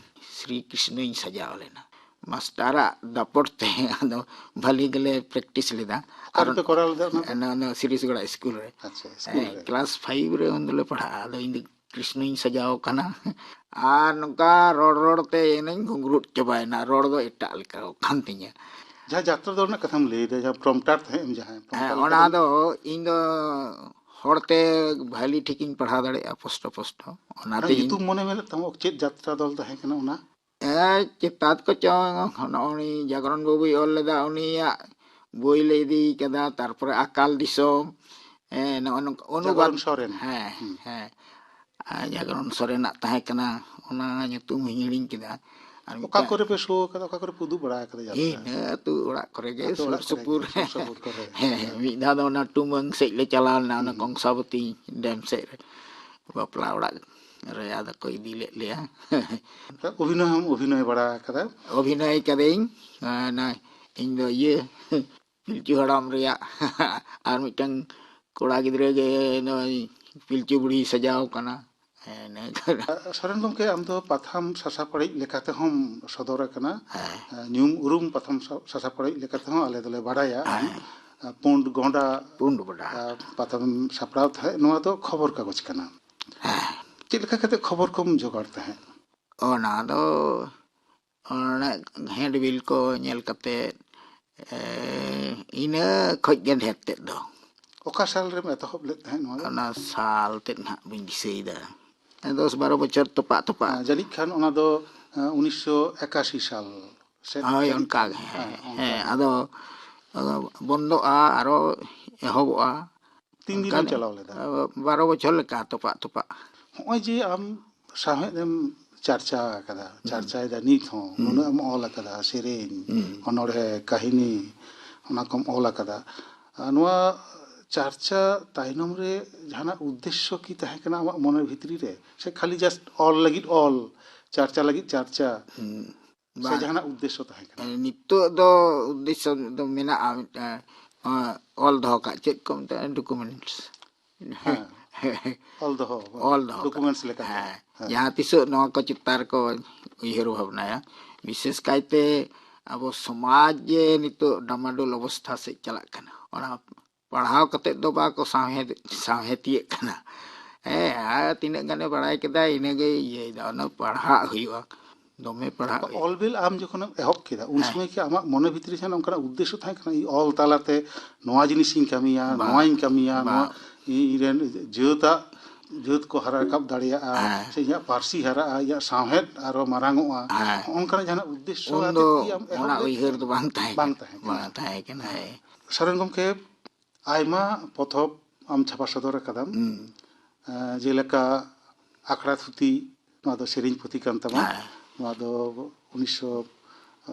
ᱥᱨᱤ ᱠᱨᱤᱥᱱᱚᱧ ᱥᱟᱡᱟᱣ ᱞᱮᱱᱟ᱾ ᱢᱟᱥᱴᱟᱨᱟᱜ ᱫᱟᱯᱚᱴ ᱛᱮ ᱟᱫᱚ ᱵᱷᱟᱞᱤ ᱜᱮᱞᱮ ᱯᱨᱮᱠᱴᱤᱥ ᱞᱮᱫᱟ᱾ ᱚᱠᱟ ᱨᱮᱯᱮ ᱠᱚᱨᱟᱣ ᱞᱮᱫᱟ ᱚᱱᱟ ᱫᱚ? ᱚᱱᱟ, ᱚᱱᱟ ᱥᱤᱨᱤᱥᱜᱚᱲᱟ ᱥᱠᱩᱞ ᱨᱮ᱾ ᱟᱪᱪᱷᱟ, ᱥᱠᱩᱞ ᱦᱮᱸ, ᱨᱮ᱾ ᱠᱞᱟᱥ ᱯᱷᱟᱭᱤᱵᱷ ᱨᱮ ᱩᱱ ᱫᱚᱞᱮ ᱯᱟᱲᱦᱟᱜᱼᱟ᱾ ᱟᱫᱚ ᱤᱧ ᱫᱚ ᱠᱨᱤᱥᱱᱚᱧ ᱥᱟᱡᱟᱣ ᱠᱟᱱᱟ᱾ ᱟᱨ ᱱᱚᱝᱠᱟ ᱨᱚᱲ ᱨᱚᱲ ᱛᱮ ᱮᱱᱟᱹᱧ ᱜᱷᱩᱸᱜᱽᱨᱩᱫ ᱪᱟᱵᱟᱭᱮᱱᱟ, ᱨᱚᱲ ᱫᱚ ᱮᱴᱟᱜ ᱞᱮᱠᱟ ᱠᱟᱱ ᱛᱤᱧᱟᱹ᱾ ᱡᱟᱦᱟᱸ ᱡᱟᱛᱨᱟ ᱫᱚᱞ ᱨᱮᱱᱟᱜ ᱠᱟᱛᱷᱟᱢ ᱞᱟᱹᱭᱫᱟ, ᱡᱟᱦᱟᱸ ᱯᱨᱚᱢᱯᱴᱟᱨ ᱛᱟᱦᱮᱸᱫ ᱮᱢ, ᱡᱟᱦᱟᱸ ᱦᱮᱸ, ᱯᱨᱚᱢᱯᱴᱟᱨ ᱚᱱᱟ ᱞᱮᱠᱟᱛᱮ ᱫᱚ ᱤᱧ ᱫᱚ ᱦᱚᱲᱛᱮ ᱵᱷᱟᱞᱤ ᱴᱷᱤᱠᱤᱧ ᱯᱟᱲᱦᱟᱣ ᱫᱟᱲᱮᱭᱟᱜᱼᱟ ᱯᱚᱥᱴᱚ ᱯᱚᱥᱴᱚ, ᱚᱱᱟ ᱚᱱᱟᱛᱮ ᱤᱧ ᱧᱩᱛᱩᱢ ᱢᱚᱱᱮ ᱢᱮᱱᱮᱫ ᱛᱟᱢᱟ, ᱪᱮᱫ ᱡᱟᱛᱨᱟ ᱫᱚᱞ ᱛᱟᱦᱮᱸ ᱠᱟᱱᱟ ᱚᱱᱟ? ᱮ, ᱪᱮᱛᱟᱛ ᱠᱚᱪᱚᱝ, ᱱᱚᱜᱼᱚ ᱩᱱᱤ ᱡᱟᱜᱽᱨᱚᱱ ᱵᱟᱹᱵᱩᱭ ᱚᱞ ᱞᱮᱫᱟ, ᱩᱱᱤᱭᱟᱜ ᱵᱳᱭ ᱞᱮ ᱤᱫᱤ ᱠᱟᱫᱟ, ᱛᱟᱨᱯᱚᱨᱮ ᱟᱠᱟᱞ ᱫᱤᱥᱚᱢ, ᱮ, ᱱᱚᱜᱼᱚ ᱱᱚᱝᱠᱟ ᱚᱱᱩᱵᱟᱫ᱾ ᱡᱟᱜᱽᱨᱚᱱ ᱥᱚᱨᱮᱱ᱾ ᱦᱮᱸ, ᱦᱩᱸ᱾ ᱦᱮᱸ᱾ ᱟᱨ ᱡᱟᱜᱽᱨᱚᱱ ᱥᱚᱨᱮᱱᱟᱜ ᱛᱟᱦᱮᱸ ᱠᱟᱱᱟ, ᱚᱱᱟ ᱧᱩᱛᱩᱢ ᱦᱚᱸᱧ ᱦᱤᱲᱤᱧ ᱠᱮᱫᱟ᱾ ᱟᱨ ᱚᱠᱟ ᱢᱤᱫᱴᱟᱝ ᱠᱚᱨᱮ ᱯᱮ ᱥᱳ ᱟᱠᱟᱫᱟ, ᱚᱠᱟ ᱠᱚᱨᱮ ᱯᱮ ᱩᱫᱩᱜ ᱵᱟᱲᱟ ᱟᱠᱟᱫᱟ ᱡᱟᱛᱨᱟ? ᱤᱱᱟᱹ ᱟᱹᱛᱩ ᱚᱲᱟᱜ ᱠᱚᱨᱮ ᱜᱮ, ᱟᱹᱛᱩ ᱥᱩᱨ ᱚᱲᱟᱜ ᱠᱚᱨᱮ ᱥᱩᱯᱩᱨ᱾ ᱜᱮ, ᱥᱩᱨ ᱥᱩᱯᱩᱨ ᱠᱚᱨᱮ᱾ ᱦᱮᱸ, ᱦᱮᱸ, ᱢᱤᱫ ᱫᱷᱟᱣ ᱫᱚ ᱚᱱᱟ ᱴᱩᱢᱟᱹᱝ ᱥᱮᱫ ᱞᱮ ᱪᱟᱞᱟᱣ ᱞᱮᱱᱟ, ᱚᱱᱟ ᱦᱩᱸ᱾ ᱠᱚᱝᱥᱟᱵᱚᱛᱤ ᱰᱮᱢ ᱥᱮᱫ ᱨᱮ, ᱵᱟᱯᱞᱟ ᱚᱲᱟᱜ ᱨᱮ ᱟᱫᱚ ᱠᱚ ᱤᱫᱤ ᱞᱮᱫ ᱞᱮᱭᱟ᱾ ᱚᱵᱷᱤᱱᱚᱭ ᱦᱚᱸᱢ ᱚᱵᱷᱤᱱᱚᱭ ᱵᱟᱲᱟ ᱟᱠᱟᱫᱟ? ᱚᱵᱷᱤᱱᱚᱭ ᱠᱟᱫᱟᱹᱧ, ᱚᱱᱟ ᱤᱧ ᱫᱚ ᱤᱭᱟᱹ, ᱯᱤᱞᱪᱩ ᱦᱟᱲᱟᱢ ᱨᱮᱭᱟᱜ ᱟᱨ ᱢᱤᱫᱴᱟᱝ ᱠᱚᱲᱟ ᱜᱤᱫᱽᱨᱟᱹ ᱜᱮ ᱱᱩᱭ ᱯᱤᱞᱪᱩ ᱵᱩᱲᱦᱤ ᱥᱟᱡᱟᱣ ᱠᱟᱱᱟ᱾ ᱦᱮᱸ, ᱤᱱᱟᱹ ᱠᱚ᱾ ᱥᱚᱨᱮᱱ ᱜᱚᱢᱠᱮ, ᱟᱢ ᱫᱚ ᱯᱟᱛᱷᱟᱢ ᱥᱟᱥᱟᱯᱟᱲᱤᱡ ᱞᱮᱠᱟ ᱛᱮᱦᱚᱸᱢ ᱥᱚᱫᱚᱨ ᱟᱠᱟᱱᱟ᱾ ᱦᱮᱸ᱾ ᱧᱩᱢ ᱩᱨᱩᱢ ᱯᱟᱛᱷᱟᱢ ᱥᱟ-, ᱥᱟᱥᱟᱯᱟᱲᱤᱡ ᱞᱮᱠᱟ ᱛᱮᱦᱚᱸ ᱟᱞᱮ ᱫᱚᱞᱮ ᱵᱟᱲᱟᱭᱟ᱾ ᱦᱮᱸ᱾ ᱯᱩᱸᱰ ᱜᱚᱸᱰᱟ, ᱯᱩᱸᱰ ᱜᱚᱸᱰᱟ᱾ ᱯᱟᱛᱷᱟᱢ ᱥᱟᱯᱲᱟᱣ ᱛᱟᱦᱮᱸᱫ, ᱱᱚᱣᱟ ᱫᱚ ᱠᱷᱚᱵᱚᱨ ᱠᱟᱜᱚᱡᱽ ᱠᱟᱱᱟ᱾ ᱦᱮᱸ᱾ ᱪᱮᱫ ᱞᱮᱠᱟ ᱠᱟᱛᱮ ᱠᱷᱚᱵᱚᱨ ᱠᱚᱢ ᱡᱚᱜᱟᱲ ᱛᱟᱦᱮᱸᱫ? ᱚᱱᱟ ᱫᱚ ᱚᱱᱮ ᱦᱮᱱᱰᱵᱤᱞ ᱠᱚ ᱧᱮᱞ ᱠᱟᱛᱮ, ᱮ, ᱤᱱᱟᱹ ᱠᱷᱚᱡ ᱜᱮ ᱰᱷᱮᱨ ᱛᱮᱫ ᱫᱚ᱾ ᱚᱠᱟ ᱥᱟᱞ ᱨᱮᱢ ᱮᱛᱚᱦᱚᱵ ᱞᱮᱫ ᱛᱟᱦᱮᱸᱫ ᱱᱚᱣᱟ ᱫᱚ? ᱚᱱᱟ ᱥᱟᱞ ᱛᱮᱫ ᱱᱟᱦᱟᱜ ᱵᱟᱹᱧ ᱫᱤᱥᱟᱹᱭᱮᱫᱟ᱾ ᱫᱚᱥ ᱵᱟᱨᱚ ᱵᱚᱪᱷᱚᱨ ᱛᱚᱯᱟᱜ ᱛᱚᱯᱟᱜ᱾ ᱡᱟᱹᱱᱤᱡ ᱠᱷᱟᱱ ᱚᱱᱟ ᱫᱚ, ᱮ, ᱩᱱᱤᱥᱥᱚ ᱮᱠᱟᱥᱤ ᱥᱟᱞ ᱥᱮᱫ ᱦᱳᱭ, ᱡᱟᱹᱱᱤᱡ ᱚᱱᱠᱟ ᱠᱷᱟᱱ᱾ ᱜᱮ, ᱦᱮᱸ, ᱦᱮᱸ, ᱚᱱᱠᱟ ᱦᱮᱸ, ᱜᱮ᱾ ᱟᱫᱚ, ᱟᱫᱚ ᱵᱚᱱᱫᱚᱜᱼᱟ, ᱟᱨᱚ ᱮᱦᱚᱵᱚᱜᱼᱟ᱾ ᱛᱤᱱ ᱫᱤᱱᱮᱢ ᱚᱱᱠᱟᱱ, ᱪᱟᱞᱟᱣ ᱞᱮᱫᱟ? ᱮ, ᱵᱟᱨᱚ ᱵᱚᱪᱷᱚᱨ ᱞᱮᱠᱟ ᱛᱚᱯᱟᱜ ᱛᱚᱯᱟᱜ᱾ ᱦᱚᱸᱜᱼᱚᱭ ᱡᱮ ᱟᱢ ᱥᱟᱶᱦᱮᱫ ᱮᱢ ᱪᱟᱨᱪᱟ ᱟᱠᱟᱫᱟ, ᱦᱩᱸ᱾ ᱪᱟᱨᱪᱟᱭᱮᱫᱟ ᱱᱤᱛ ᱦᱚᱸ, ᱦᱩᱸ᱾ ᱱᱩᱱᱟᱹᱜ ᱮᱢ ᱚᱞ ᱟᱠᱟᱫᱟ, ᱥᱮᱨᱮᱧ, ᱦᱩᱸ᱾ ᱚᱱᱚᱬᱦᱮ, ᱠᱟᱹᱦᱱᱤ, ᱚᱱᱟ ᱠᱚᱢ ᱚᱞ ᱟᱠᱟᱫᱟ᱾ ᱟᱨ ᱱᱚᱣᱟ ᱪᱟᱨᱪᱟ ᱛᱟᱭᱱᱚᱢ ᱨᱮ ᱡᱟᱦᱟᱱᱟᱜ ᱩᱫᱽᱫᱮᱥᱥᱚ ᱠᱤ ᱛᱟᱦᱮᱸ ᱠᱟᱱᱟ ᱟᱢᱟᱜ ᱢᱚᱱᱮ ᱵᱷᱤᱛᱨᱤ ᱨᱮ? ᱥᱮ ᱠᱷᱟᱹᱞᱤ just ᱚᱞ ᱞᱟᱹᱜᱤᱫ ᱚᱞ, ᱪᱟᱨᱪᱟ ᱞᱟᱹᱜᱤᱫ ᱪᱟᱨᱪᱟ? ᱦᱩᱸ᱾ ᱥᱮ ᱵᱟᱝ᱾ ᱡᱟᱦᱟᱱᱟᱜ ᱩᱫᱽᱫᱮᱥᱥᱚ ᱛᱟᱦᱮᱸ ᱠᱟᱱᱟ? ᱱᱤᱛᱚᱜ ᱫᱚ ᱩᱫᱽᱫᱮᱥᱥᱚ ᱫᱚ ᱢᱮᱱᱟᱜᱼᱟ ᱢᱤᱫᱴᱟᱝ, ᱚᱞ ᱫᱚᱦᱚ ᱠᱟᱜ, ᱪᱮᱫ ᱠᱚ ᱢᱮᱛᱟᱜᱼᱟ, ᱰᱚᱠᱩᱢᱮᱱᱴᱥ᱾ ᱦᱮᱸ᱾ ᱚᱞ ᱫᱚᱦᱚ, ᱚᱞ ᱫᱚᱦᱚ ᱠᱟᱜ᱾ ᱰᱚᱠᱩᱢᱮᱱᱴᱥ ᱞᱮᱠᱟᱛᱮ᱾ ᱦᱮᱸ᱾ ᱦᱮᱸ᱾ ᱡᱟᱦᱟᱸ ᱛᱤᱥᱚᱜ ᱱᱚᱣᱟ ᱠᱚ ᱪᱮᱛᱟᱱ ᱨᱮᱠᱚ ᱩᱭᱦᱟᱹᱨ ᱵᱷᱟᱵᱽᱱᱟᱭᱟ, ᱵᱤᱥᱮᱥ ᱠᱟᱭᱛᱮ ᱟᱵᱚ ᱥᱚᱢᱟᱡᱽ ᱡᱮ ᱱᱤᱛᱚᱜ ᱰᱟᱢᱟᱰᱳᱞ ᱚᱵᱚᱥᱛᱷᱟ ᱥᱮᱫ ᱪᱟᱞᱟᱜ ᱠᱟᱱᱟ, ᱚᱱᱟ ᱯᱟᱲᱦᱟᱣ ᱠᱟᱛᱮᱫ ᱫᱚ ᱵᱟᱠᱚ ᱥᱟᱶᱦᱮᱫ-, ᱥᱟᱶᱦᱮᱫᱤᱭᱟᱹᱜ ᱠᱟᱱᱟ᱾ ᱦᱮᱸ, ᱟᱨ ᱛᱤᱱᱟᱹᱜ ᱜᱟᱱᱮ ᱵᱟᱲᱟᱭ ᱠᱮᱫᱟ, ᱤᱱᱟᱹᱜᱮ ᱤᱭᱟᱹᱭᱮᱫᱟ᱾ ᱚᱱᱟ ᱯᱟᱲᱦᱟᱜ ᱦᱩᱭᱩᱜᱼᱟ, ᱫᱚᱢᱮ ᱯᱟᱲᱦᱟᱜ ᱦᱩᱭᱩᱜᱼᱟ᱾ ᱚᱞ ᱵᱤᱞ ᱟᱢ ᱡᱚᱠᱷᱚᱱᱮᱢ ᱮᱦᱚᱵ ᱠᱮᱫᱟ, ᱩᱱ ᱦᱮᱸ᱾ ᱥᱚᱢᱚᱭ ᱠᱤ ᱟᱢᱟᱜ ᱢᱚᱱᱮ ᱵᱷᱤᱛᱨᱤ ᱡᱟᱦᱟᱱᱟᱜ ᱚᱱᱠᱟᱱᱟᱜ ᱩᱫᱽᱫᱮᱥᱥᱚ ᱛᱟᱦᱮᱸ ᱠᱟᱱᱟ, ᱤᱧ ᱚᱞ ᱛᱟᱞᱟᱛᱮ ᱱᱚᱣᱟ ᱡᱤᱱᱤᱥᱤᱧ ᱠᱟᱹᱢᱤᱭᱟ, ᱵᱟᱝ᱾ ᱱᱚᱣᱟᱧ ᱠᱟᱹᱢᱤᱭᱟ, ᱵᱟᱝ᱾ ᱱᱚᱣᱟ ᱤᱧ ᱨᱮᱱ ᱡᱟᱹᱛᱟᱜ, ᱡᱟᱹᱛ ᱠᱚ ᱦᱟᱨᱟ ᱨᱟᱠᱟᱵ ᱫᱟᱲᱮᱭᱟᱜᱼᱟ, ᱦᱮᱸ᱾ ᱥᱮ ᱤᱧᱟᱹᱜ ᱯᱟᱹᱨᱥᱤ ᱦᱟᱨᱟᱜᱼᱟ, ᱤᱧᱟᱹᱜ ᱥᱟᱶᱦᱮᱫ ᱟᱨᱚ ᱢᱟᱨᱟᱝ ᱚᱜᱼᱟ, ᱦᱮᱸ᱾ ᱦᱚᱸᱜᱼᱚ ᱱᱚᱝᱠᱟᱱᱟᱜ ᱡᱟᱦᱟᱱᱟᱜ ᱩᱫᱽᱫᱮᱥᱥᱚ ᱩᱱ ᱟᱛᱮᱫ ᱫᱚ ᱠᱤ ᱟᱢ ᱮᱦᱚᱵ ᱚᱱᱟ ᱞᱮᱫ ᱩᱭᱦᱟᱹᱨ ᱛᱟᱦᱮᱸᱫ? ᱫᱚ ᱵᱟᱝ ᱛᱟᱦᱮᱸ ᱵᱟᱝ ᱠᱟᱱᱟ᱾ ᱛᱟᱦᱮᱸ ᱠᱟᱱᱟ, ᱦᱮᱸ᱾ ᱥᱚᱨᱮᱱ ᱜᱚᱢᱠᱮ, ᱟᱭᱢᱟ ᱯᱚᱛᱚᱵ ᱟᱢ ᱪᱷᱟᱯᱟ ᱥᱚᱫᱚᱨ ᱟᱠᱟᱫᱟᱢ᱾ ᱦᱩᱸ᱾ ᱮᱸ, ᱡᱮᱞᱮᱠᱟ ᱟᱠᱷᱲᱟ ᱛᱷᱩᱛᱤ, ᱱᱚᱣᱟ ᱫᱚ ᱥᱮᱨᱮᱧ ᱯᱩᱛᱷᱤ ᱠᱟᱱ ᱛᱟᱢᱟ᱾ ᱦᱮᱸ᱾ ᱱᱚᱣᱟ ᱫᱚ ᱩᱱᱤᱥᱥᱚ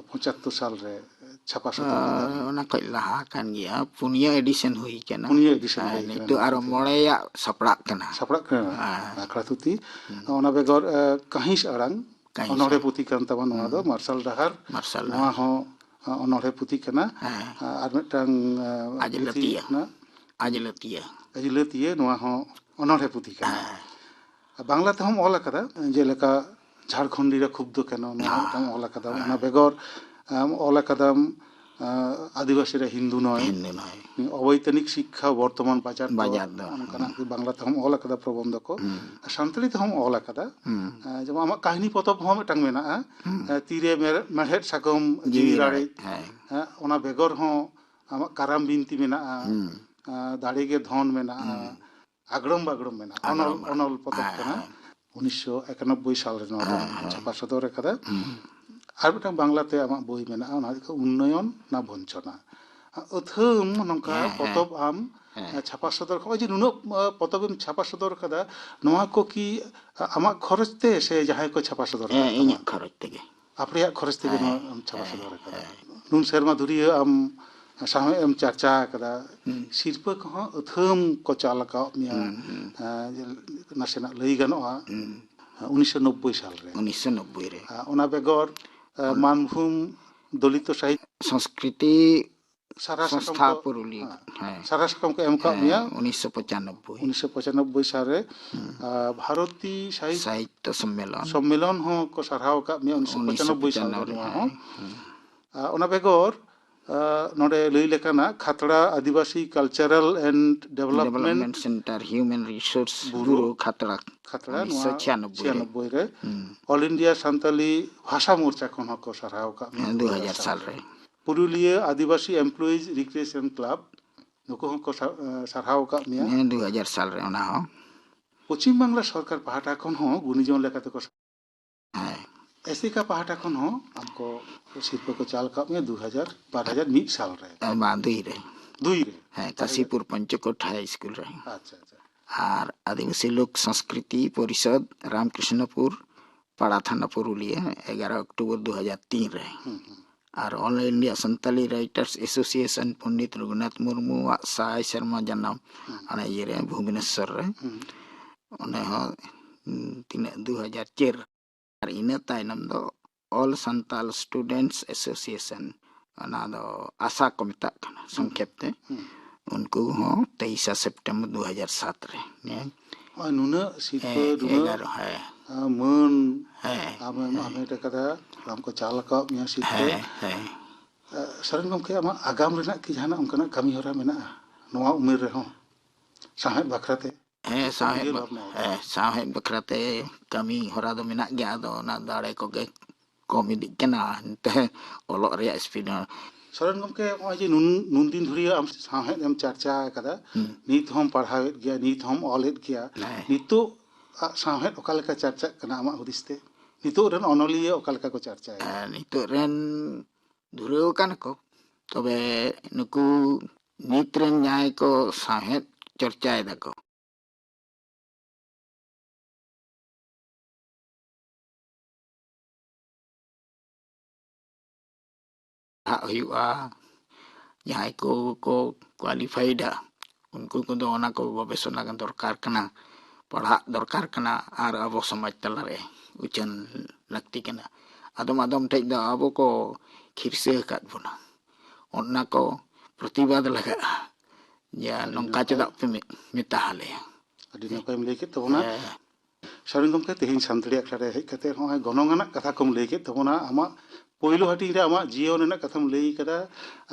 ᱯᱚᱸᱪᱟᱛᱛᱳᱨ ᱥᱟᱞ ᱨᱮ ᱪᱷᱟᱯᱟ ᱥᱚᱫᱚᱨ ᱞᱮᱫᱟ᱾ ᱚᱱᱟ ᱠᱷᱚᱡ ᱞᱟᱦᱟ ᱠᱟᱱ ᱜᱮᱭᱟ, ᱯᱩᱱᱭᱟᱹ ᱮᱰᱤᱥᱚᱱ ᱦᱩᱭ ᱠᱟᱱᱟ᱾ ᱯᱩᱱᱭᱟᱹ ᱮᱰᱤᱥᱚᱱ ᱦᱮᱸ, ᱦᱩᱭ ᱠᱟᱱᱟ ᱱᱤᱛᱚᱜ ᱱᱚᱣᱟ ᱟᱨᱚ ᱯᱩᱛᱷᱤ᱾ ᱢᱚᱬᱮᱭᱟᱜ ᱥᱟᱯᱲᱟᱜ ᱠᱟᱱᱟ᱾ ᱥᱟᱯᱲᱟᱜ ᱠᱟᱱᱟ ᱦᱮᱸ᱾ ᱟᱠᱷᱲᱟ ᱛᱷᱩᱛᱤ᱾ ᱚᱱᱟ ᱵᱮᱜᱚᱨ ᱮ, ᱠᱟᱹᱦᱤᱥ ᱟᱲᱟᱝ ᱠᱟᱹᱦᱤᱥ ᱚᱱᱚᱬᱦᱮ ᱟᱲᱟᱝ᱾ ᱯᱩᱛᱷᱤ ᱠᱟᱱ ᱛᱟᱵᱚᱱ ᱱᱚᱣᱟ ᱫᱚ ᱢᱟᱨᱥᱟᱞ ᱰᱟᱦᱟᱨ᱾ ᱢᱟᱨᱥᱟᱞ ᱱᱚᱣᱟ ᱰᱟᱦᱟᱨ᱾ ᱦᱚᱸ ᱮ, ᱚᱱᱚᱬᱦᱮ ᱯᱩᱛᱷᱤ ᱠᱟᱱᱟ᱾ ᱦᱮᱸ᱾ ᱮ, ᱟᱨ ᱢᱤᱫᱴᱟᱝ ᱮ, ᱯᱩᱛᱷᱤ ᱟᱡᱽᱞᱟᱹᱛᱤᱭᱟᱹ᱾ ᱠᱟᱱᱟ ᱟᱡᱽᱞᱟᱹᱛᱤᱭᱟᱹ᱾ ᱟᱡᱽᱞᱟᱹᱛᱤᱭᱟᱹ, ᱱᱚᱣᱟ ᱦᱚᱸ ᱚᱱᱚᱬᱦᱮ ᱯᱩᱛᱷᱤ ᱠᱟᱱᱟ᱾ ᱟᱨ ᱵᱟᱝᱞᱟ ᱛᱮᱦᱚᱸᱢ ᱚᱞ ᱟᱠᱟᱫᱟ, ᱡᱮᱞᱮᱠᱟ ᱡᱷᱟᱲᱠᱷᱚᱸᱰᱤ ᱨᱮ ᱠᱷᱩᱵᱫᱚ ᱠᱮᱱᱚ, ᱱᱚᱣᱟ ᱦᱚᱸ ᱢᱤᱫᱴᱟᱝ ᱚᱞ ᱟᱠᱟᱫᱟᱢ᱾ ᱚᱱᱟ ᱵᱮᱜᱚᱨ ᱮᱢ ᱚᱞ ᱟᱠᱟᱫᱟᱢ ᱮ, ᱟᱹᱫᱤᱵᱟᱹᱥᱤ ᱨᱮ ᱦᱤᱱᱫᱩ ᱱᱚᱭ, ᱦᱤᱱᱫᱩ ᱱᱚᱭ᱾ ᱚᱵᱳᱭᱛᱟᱱᱤᱠ ᱥᱤᱠᱠᱷᱟ ᱵᱚᱨᱛᱚᱢᱟᱱ ᱵᱟᱡᱟᱨ ᱫᱚᱨ, ᱵᱟᱡᱟᱨ ᱫᱚᱨ᱾ ᱚᱱᱠᱟᱱᱟᱜ ᱜᱮ ᱵᱟᱝᱞᱟ ᱛᱮᱦᱚᱸᱢ ᱚᱞ ᱟᱠᱟᱫᱟ ᱯᱨᱚᱵᱚᱱᱫᱷᱚ ᱠᱚ, ᱥᱟᱱᱛᱟᱲᱤ ᱛᱮᱦᱚᱸᱢ ᱚᱞ ᱟᱠᱟᱫᱟ᱾ ᱮ, ᱡᱮᱢᱚᱱ ᱟᱢᱟᱜ ᱠᱟᱹᱦᱱᱤ ᱯᱚᱛᱚᱵ ᱦᱚᱸ ᱢᱤᱫᱴᱟᱝ ᱢᱮᱱᱟᱜᱼᱟ, ᱮ, ᱛᱤᱨᱮ ᱢᱮᱨ-, ᱢᱮᱲᱦᱮᱫ ᱥᱟᱠᱚᱢ ᱡᱤᱣᱤ ᱨᱟᱲᱮᱡ᱾ ᱦᱮᱸ᱾ ᱮ, ᱚᱱᱟ ᱵᱮᱜᱚᱨ ᱦᱚᱸ ᱟᱢᱟᱜ ᱠᱟᱨᱟᱢ ᱵᱤᱱᱛᱤ ᱢᱮᱱᱟᱜᱼᱟ, ᱮ, ᱫᱟᱲᱮ ᱜᱮ ᱫᱷᱚᱱ ᱢᱮᱱᱟᱜᱼᱟ, ᱟᱜᱽᱲᱚᱢ ᱵᱟᱜᱽᱲᱚᱢ ᱢᱮᱱᱟᱜᱼᱟ, ᱚᱱᱚᱞ, ᱚᱱᱚᱞ ᱯᱚᱛᱚᱵ ᱠᱟᱱᱟ᱾ ᱩᱱᱤᱥᱥᱚ ᱮᱠᱟᱱᱚᱵᱵᱳᱭ ᱥᱟᱞ ᱨᱮ ᱱᱚᱣᱟ ᱫᱚ ᱪᱷᱟᱯᱟ ᱥᱚᱫᱚᱨ ᱟᱠᱟᱫᱟ᱾ ᱟᱨ ᱢᱤᱫᱴᱟᱝ ᱵᱟᱝᱞᱟᱛᱮ ᱟᱢᱟᱜ ᱵᱳᱭ ᱢᱮᱱᱟᱜᱼᱟ, ᱚᱱᱟ ᱦᱩᱭᱩᱜ ᱠᱟᱱᱟ ᱩᱱᱱᱚᱭᱚᱱ ᱱᱟ ᱵᱚᱧᱪᱚᱱᱟ᱾ ᱟᱹᱛᱷᱟᱹᱢ ᱱᱚᱝᱠᱟ ᱦᱮᱸ, ᱦᱮᱸ᱾ ᱯᱚᱛᱚᱵ ᱟᱢ ᱪᱷᱟᱯᱟ ᱥᱚᱫᱚᱨ, ᱱᱚᱜᱼᱚᱭ ᱡᱮ ᱱᱩᱱᱟᱹᱜ ᱮ, ᱯᱚᱛᱚᱵ ᱮᱢ ᱪᱷᱟᱯᱟ ᱥᱚᱫᱚᱨ ᱟᱠᱟᱫᱟ, ᱱᱚᱣᱟ ᱠᱚ ᱠᱤ ᱟᱢᱟᱜ ᱠᱷᱚᱨᱚᱪ ᱛᱮ ᱥᱮ ᱡᱟᱦᱟᱸᱭ ᱠᱚ ᱪᱷᱟᱯᱟ ᱥᱚᱫᱚᱨ ᱦᱮᱸ, ᱟᱠᱟᱫ ᱛᱟᱢᱟ? ᱤᱧᱟᱹᱜ ᱠᱷᱚᱨᱚᱪ ᱛᱮᱜᱮ᱾ ᱟᱯᱮᱭᱟᱜ ᱠᱷᱚᱨᱚᱪ ᱛᱮᱜᱮ ᱱᱚᱣᱟ ᱮᱢ ᱪᱷᱟᱯᱟ ᱥᱚᱫᱚᱨ ᱟᱠᱟᱫᱟ᱾ ᱱᱩᱱ ᱥᱮᱨᱢᱟ ᱫᱷᱩᱨᱤᱭᱟᱹ ᱟᱢ ᱥᱟᱶᱦᱮᱫ ᱮᱢ ᱪᱟᱨᱪᱟ ᱟᱠᱟᱫᱟ, ᱥᱤᱨᱯᱟᱹ ᱠᱚᱦᱚᱸ ᱟᱹᱛᱷᱟᱹᱢ ᱠᱚ ᱪᱟᱞ ᱟᱠᱟᱫ ᱢᱮᱭᱟ᱾ ᱮ, ᱱᱟᱥᱮᱱᱟᱜ ᱞᱟᱹᱭ ᱜᱟᱱᱚᱜᱼᱟ, ᱩᱱᱤᱥᱥᱚ ᱱᱚᱵᱵᱳᱭ ᱥᱟᱞ ᱨᱮ᱾ ᱩᱱᱤᱥᱥᱚ ᱱᱚᱵᱵᱳᱭ ᱨᱮ᱾ ᱮ, ᱚᱱᱟ ᱵᱮᱜᱚᱨ ᱮ, ᱢᱟᱱᱵᱷᱩᱢ ᱫᱚᱞᱤᱛᱚ ᱥᱟᱦᱤᱛ ᱥᱚᱝᱥᱠᱨᱤᱛᱤ ᱥᱟᱨᱟ ᱥᱟᱠᱟᱢ ᱥᱚᱝᱥᱛᱷᱟ ᱠᱚ, ᱯᱩᱨᱩᱞᱤᱭᱟᱹ᱾ ᱦᱮᱸ, ᱦᱮᱸ᱾ ᱥᱟᱨᱟ ᱥᱟᱠᱟᱢ ᱠᱚ ᱮᱢ ᱟᱠᱟᱫ ᱢᱮᱭᱟ᱾ ᱩᱱᱤᱥᱥᱚ ᱯᱚᱸᱪᱟᱱᱚᱵᱵᱳᱭ᱾ ᱩᱱᱤᱥᱥᱚ ᱯᱚᱸᱪᱟᱱᱚᱵᱵᱳᱭ ᱥᱟᱞ ᱨᱮ ᱟᱨ ᱵᱷᱟᱨᱚᱛᱤ ᱥᱟᱦᱤᱛ ᱥᱟᱦᱤᱛᱛᱚ ᱥᱚᱢᱢᱮᱞᱚᱱ᱾ ᱥᱚᱢᱢᱮᱞᱚᱱ ᱦᱚᱸ ᱠᱚ ᱥᱟᱨᱦᱟᱣ ᱟᱠᱟᱫ ᱢᱮᱭᱟ ᱩᱱᱤᱥᱥᱚ ᱯᱚᱸᱪᱟᱱᱚᱵᱵᱳᱭ ᱥᱟᱞ ᱨᱮ᱾ ᱩᱱᱤᱥᱥᱚ ᱯᱚᱸᱪᱟᱱᱚᱵᱵᱳᱭ, ᱱᱚᱣᱟ ᱦᱮᱸ, ᱦᱚᱸ ᱦᱮᱸ᱾ ᱟᱨ ᱚᱱᱟ ᱵᱮᱜᱚᱨ ᱟᱨ ᱱᱚᱰᱮ ᱞᱟᱹᱭ ᱞᱮᱠᱟᱱᱟᱜ ᱠᱷᱟᱛᱲᱟ Adivasi cultural and development development centre human resource ᱵᱩᱨᱩ, ᱵᱩᱨᱩ ᱠᱷᱟᱛᱲᱟ᱾ ᱠᱷᱟᱛᱲᱟ, ᱱᱚᱣᱟ ᱩᱱᱤᱥᱥᱚ ᱪᱷᱤᱭᱟᱱᱚᱵᱵᱳᱭ ᱨᱮ᱾ ᱪᱷᱤᱭᱟᱱᱚᱵᱵᱳᱭ ᱨᱮ᱾ ᱚᱞ ᱤᱱᱰᱤᱭᱟ ᱥᱟᱱᱛᱟᱞᱤ ᱵᱷᱟᱥᱟ ᱢᱳᱨᱪᱟ ᱠᱷᱚᱱ ᱦᱚᱸᱠᱚ ᱥᱟᱨᱦᱟᱣ ᱟᱠᱟᱫ ᱢᱮᱭᱟ ᱦᱮᱸ, ᱫᱩ ᱦᱟᱡᱟᱨ ᱥᱟᱞ ᱨᱮ᱾ ᱯᱩᱨᱩᱞᱤᱭᱟᱹ ᱟᱹᱫᱤᱵᱟᱹᱥᱤ ᱮᱢᱯᱞᱚᱭᱤᱡᱽ ᱨᱤᱠᱨᱤᱭᱮᱥᱚᱱ ᱠᱞᱟᱵᱽ, ᱱᱩᱠᱩ ᱦᱚᱸᱠᱚ ᱥᱟ-, ᱥᱟᱨᱦᱟᱣ ᱟᱠᱟᱫ ᱢᱮᱭᱟ᱾ ᱦᱮᱸ, ᱫᱩ ᱦᱟᱡᱟᱨ ᱥᱟᱞ ᱨᱮ ᱚᱱᱟ ᱦᱚᱸ᱾ ᱯᱚᱪᱷᱤᱢ ᱵᱟᱝᱞᱟ ᱥᱚᱨᱠᱟᱨ ᱯᱟᱦᱴᱟ ᱠᱷᱚᱱ ᱦᱚᱸ ᱜᱩᱱᱤᱡᱚᱱ ᱞᱮᱠᱟᱛᱮ ᱠᱚ ᱥᱟ-, ᱦᱮᱸ᱾ ᱮᱥᱮᱠᱟ ᱯᱟᱦᱴᱟ ᱠᱷᱚᱱ ᱦᱚᱸ ᱟᱢ ᱠᱚ ᱥᱤᱨᱯᱟᱹ ᱠᱚ ᱪᱟᱞ ᱟᱠᱟᱫ ᱢᱮᱭᱟ ᱫᱩ ᱦᱟᱡᱟᱨ, ᱵᱟᱨ ᱦᱟᱡᱟᱨ ᱢᱤᱫ ᱥᱟᱞ ᱨᱮ᱾ ᱵᱟᱝ, ᱫᱩᱭ ᱨᱮ᱾ ᱫᱩᱭ ᱨᱮ᱾ ᱦᱮᱸ, ᱠᱟᱥᱤᱯᱩᱨ ᱯᱚᱧᱪᱚᱠᱳᱴ ᱦᱟᱭ ᱥᱠᱩᱞ ᱨᱮ᱾ ᱟᱪᱪᱷᱟ, ᱟᱪᱪᱷᱟ᱾ ᱟᱨ ᱟᱹᱫᱤᱵᱟᱹᱥᱤ ᱞᱳᱠ ᱥᱚᱝᱥᱠᱨᱤᱛᱤ ᱯᱚᱨᱤᱥᱚᱫᱽ ᱨᱟᱢᱠᱨᱤᱥᱱᱚᱯᱩᱨ ᱯᱟᱲᱟ ᱛᱷᱟᱱᱟ, ᱯᱩᱨᱩᱞᱤᱭᱟᱹ, ᱮᱜᱟᱨᱚ ᱚᱠᱴᱳᱵᱚᱨ ᱫᱩ ᱦᱟᱡᱟᱨ ᱛᱤᱱ ᱨᱮ᱾ ᱦᱩᱸ, ᱦᱩᱸ᱾ ᱟᱨ All India Santali Writers Association Pandit Raghunath ᱢᱩᱨᱢᱩᱣᱟᱜ ᱥᱟᱭ ᱥᱮᱨᱢᱟ ᱡᱟᱱᱟᱢ, ᱦᱩᱸ᱾ ᱚᱱᱟ ᱤᱭᱟᱹᱨᱮ, ᱵᱷᱩᱵᱽᱱᱮᱥᱚᱨ ᱨᱮ᱾ ᱦᱩᱸ᱾ ᱚᱸᱰᱮ ᱦᱚᱸ, ᱩᱸ, ᱛᱤᱱᱟᱹᱜ, ᱫᱩ ᱦᱟᱡᱟᱨ ᱪᱟᱨ᱾ ᱟᱨ ᱤᱱᱟᱹ ᱛᱟᱭᱱᱚᱢ ᱫᱚ All Santal Students Association, ᱚᱱᱟ ᱫᱚ ᱟᱥᱟ ᱠᱚ ᱢᱮᱛᱟᱜ ᱠᱟᱱᱟ ᱦᱩᱸ᱾ ᱥᱚᱝᱠᱷᱮᱯ ᱛᱮ᱾ ᱦᱩᱸ᱾ ᱩᱱᱠᱩ ᱦᱚᱸ ᱛᱮᱭᱤᱥᱟ ᱥᱮᱯᱴᱮᱢᱵᱚᱨ ᱫᱩ ᱦᱟᱡᱟᱨ ᱥᱟᱛ ᱨᱮ᱾ ᱦᱮᱸ᱾ ᱱᱚᱜᱼᱚᱭ ᱱᱩᱱᱟᱹᱜ ᱥᱤᱨᱯᱟᱹ, ᱦᱮᱸ, ᱱᱩᱱᱟᱹᱜ, ᱮᱜᱟᱨᱚ, ᱦᱮᱸ᱾ ᱟ, ᱢᱟᱹᱱ ᱦᱮᱸ, ᱟᱢᱮᱢ ᱦᱮᱸ᱾ ᱦᱟᱢᱮᱴ ᱟᱠᱟᱫᱟ, ᱵᱟᱝ ᱠᱚ ᱪᱟᱞ ᱟᱠᱟᱫ ᱢᱮᱭᱟ ᱥᱤᱨᱯᱟᱹ᱾ ᱦᱮᱸ, ᱦᱮᱸ᱾ ᱟ, ᱥᱚᱨᱮᱱ ᱜᱚᱢᱠᱮ, ᱟᱢᱟᱜ ᱟᱜᱟᱢ ᱨᱮᱱᱟᱜ ᱠᱤ ᱡᱟᱦᱟᱱᱟᱜ ᱚᱱᱠᱟᱱᱟᱜ ᱠᱟᱹᱢᱤ ᱦᱚᱨᱟ ᱢᱮᱱᱟᱜᱼᱟ ᱱᱚᱣᱟ ᱩᱢᱮᱨ ᱨᱮᱦᱚᱸ ᱥᱟᱶᱦᱮᱫ ᱵᱟᱠᱷᱨᱟ ᱛᱮ? ᱦᱮᱸ, ᱪᱮᱫ ᱠᱚᱢ ᱥᱟᱶᱦᱮᱫ ᱩᱭᱦᱟᱹᱨ ᱵᱟ-, ᱵᱷᱟᱵᱽᱱᱟ ᱟᱠᱟᱫᱟ? ᱦᱮᱸ, ᱥᱟᱶᱦᱮᱫ ᱵᱟᱠᱷᱨᱟ ᱛᱮ ᱠᱟᱹᱢᱤ ᱦᱚᱨᱟ ᱫᱚ ᱢᱮᱱᱟᱜ ᱜᱮᱭᱟ, ᱟᱫᱚ ᱚᱱᱟ ᱫᱟᱲᱮ ᱠᱚᱜᱮ ᱠᱚᱢ ᱤᱫᱤᱜ ᱠᱟᱱᱟ, ᱮᱱᱛᱮ ᱚᱞᱚᱜ ᱨᱮᱭᱟᱜ speed ᱦᱚᱸ᱾ ᱥᱚᱨᱮᱱ ᱜᱚᱢᱠᱮ, ᱱᱚᱜᱼᱚᱭ ᱡᱮ ᱱᱩᱱ-, ᱱᱩᱱ ᱫᱤᱱ ᱫᱷᱩᱨᱤᱭᱟᱹ ᱟᱢ ᱥᱟᱶᱦᱮᱫ ᱮᱢ ᱪᱟᱨᱪᱟ ᱟᱠᱟᱫᱟ, ᱦᱩᱸ᱾ ᱱᱤᱛ ᱦᱚᱸᱢ ᱯᱟᱲᱦᱟᱣᱮᱫ ᱜᱮᱭᱟ, ᱱᱤᱛ ᱦᱚᱸᱢ ᱚᱞᱮᱫ ᱜᱮᱭᱟ, ᱦᱮᱸ᱾ ᱱᱤᱛᱚᱜ ᱟᱜ ᱥᱟᱶᱦᱮᱫ ᱚᱠᱟ ᱞᱮᱠᱟ ᱪᱟᱨᱪᱟᱜ ᱠᱟᱱᱟ ᱟᱢᱟᱜ ᱦᱩᱫᱤᱥ ᱛᱮ? ᱱᱤᱛᱚᱜ ᱨᱮᱱ ᱚᱱᱚᱞᱤᱭᱟᱹ ᱚᱠᱟ ᱞᱮᱠᱟ ᱠᱚ ᱪᱟᱨᱪᱟᱭᱮᱫᱟ? ᱦᱮᱸ, ᱱᱤᱛᱚᱜ ᱨᱮᱱ ᱫᱷᱩᱨᱟᱹᱣ ᱟᱠᱟᱱᱟ ᱠᱚ, ᱛᱚᱵᱮ ᱱᱩᱠᱩ ᱱᱤᱛ ᱨᱮᱱ ᱡᱟᱦᱟᱸᱭ ᱠᱚ ᱥᱟᱶᱦᱮᱫ ᱪᱚᱨᱪᱟᱭ ᱫᱟᱠᱚ, ᱯᱟᱲᱦᱟᱜ ᱦᱩᱭᱩᱜᱼᱟ᱾ ᱡᱟᱦᱟᱸᱭ ᱠᱚ ᱠᱚ qualifiedᱟ, ᱩᱱᱠᱩ ᱠᱚᱫᱚ ᱚᱱᱟ ᱠᱚ ᱜᱚᱵᱮᱥᱚᱱᱟ ᱫᱚᱨᱠᱟᱨ ᱠᱟᱱᱟ, ᱯᱟᱲᱦᱟᱜ ᱫᱚᱨᱠᱟᱨ ᱠᱟᱱᱟ, ᱟᱨ ᱟᱵᱚ ᱥᱚᱢᱟᱡᱽ ᱛᱟᱞᱟᱨᱮ ᱩᱪᱷᱟᱹᱱ ᱞᱟᱹᱠᱛᱤ ᱠᱟᱱᱟ᱾ ᱟᱫᱚᱢ ᱟᱫᱚᱢ ᱴᱷᱮᱡ ᱫᱚ ᱟᱵᱚ ᱠᱚ ᱠᱷᱤᱨᱥᱟᱹ ᱟᱠᱟᱫ ᱵᱚᱱᱟ, ᱚᱱᱟ ᱠᱚ ᱯᱨᱚᱛᱤᱵᱟᱫ ᱞᱟᱜᱟᱜᱼᱟ᱾ ᱡᱮ ᱟᱹᱰᱤ ᱱᱚᱝᱠᱟ ᱱᱟᱯᱟᱭ᱾ ᱪᱮᱫᱟᱜ ᱯᱮ ᱢᱮ-, ᱢᱮᱛᱟ ᱟᱞᱮᱭᱟ? ᱟᱹᱰᱤ ᱱᱟᱯᱟᱭᱮᱢ ᱞᱟᱹᱭ ᱠᱮᱫ ᱛᱟᱵᱚᱱᱟ᱾ ᱦᱮᱸ᱾ ᱥᱚᱨᱮᱱ ᱜᱚᱢᱠᱮ, ᱛᱮᱦᱮᱧ ᱥᱟᱱᱛᱟᱲᱤ ᱟᱠᱷᱲᱟ ᱨᱮ ᱦᱮᱡ ᱠᱟᱛᱮ ᱱᱚᱜᱼᱚᱭ ᱜᱚᱱᱚᱝ ᱟᱱᱟᱜ ᱠᱟᱛᱷᱟ ᱠᱚᱢ ᱞᱟᱹᱭ ᱠᱮᱫ ᱛᱟᱵᱚᱱᱟ, ᱟᱢᱟᱜ ᱯᱳᱭᱞᱳ ᱦᱟᱹᱴᱤᱧ ᱨᱮ ᱟᱢᱟᱜ ᱡᱤᱭᱚᱱ ᱨᱮᱱᱟᱜ ᱠᱟᱛᱷᱟᱢ ᱞᱟᱹᱭ ᱠᱟᱫᱟ,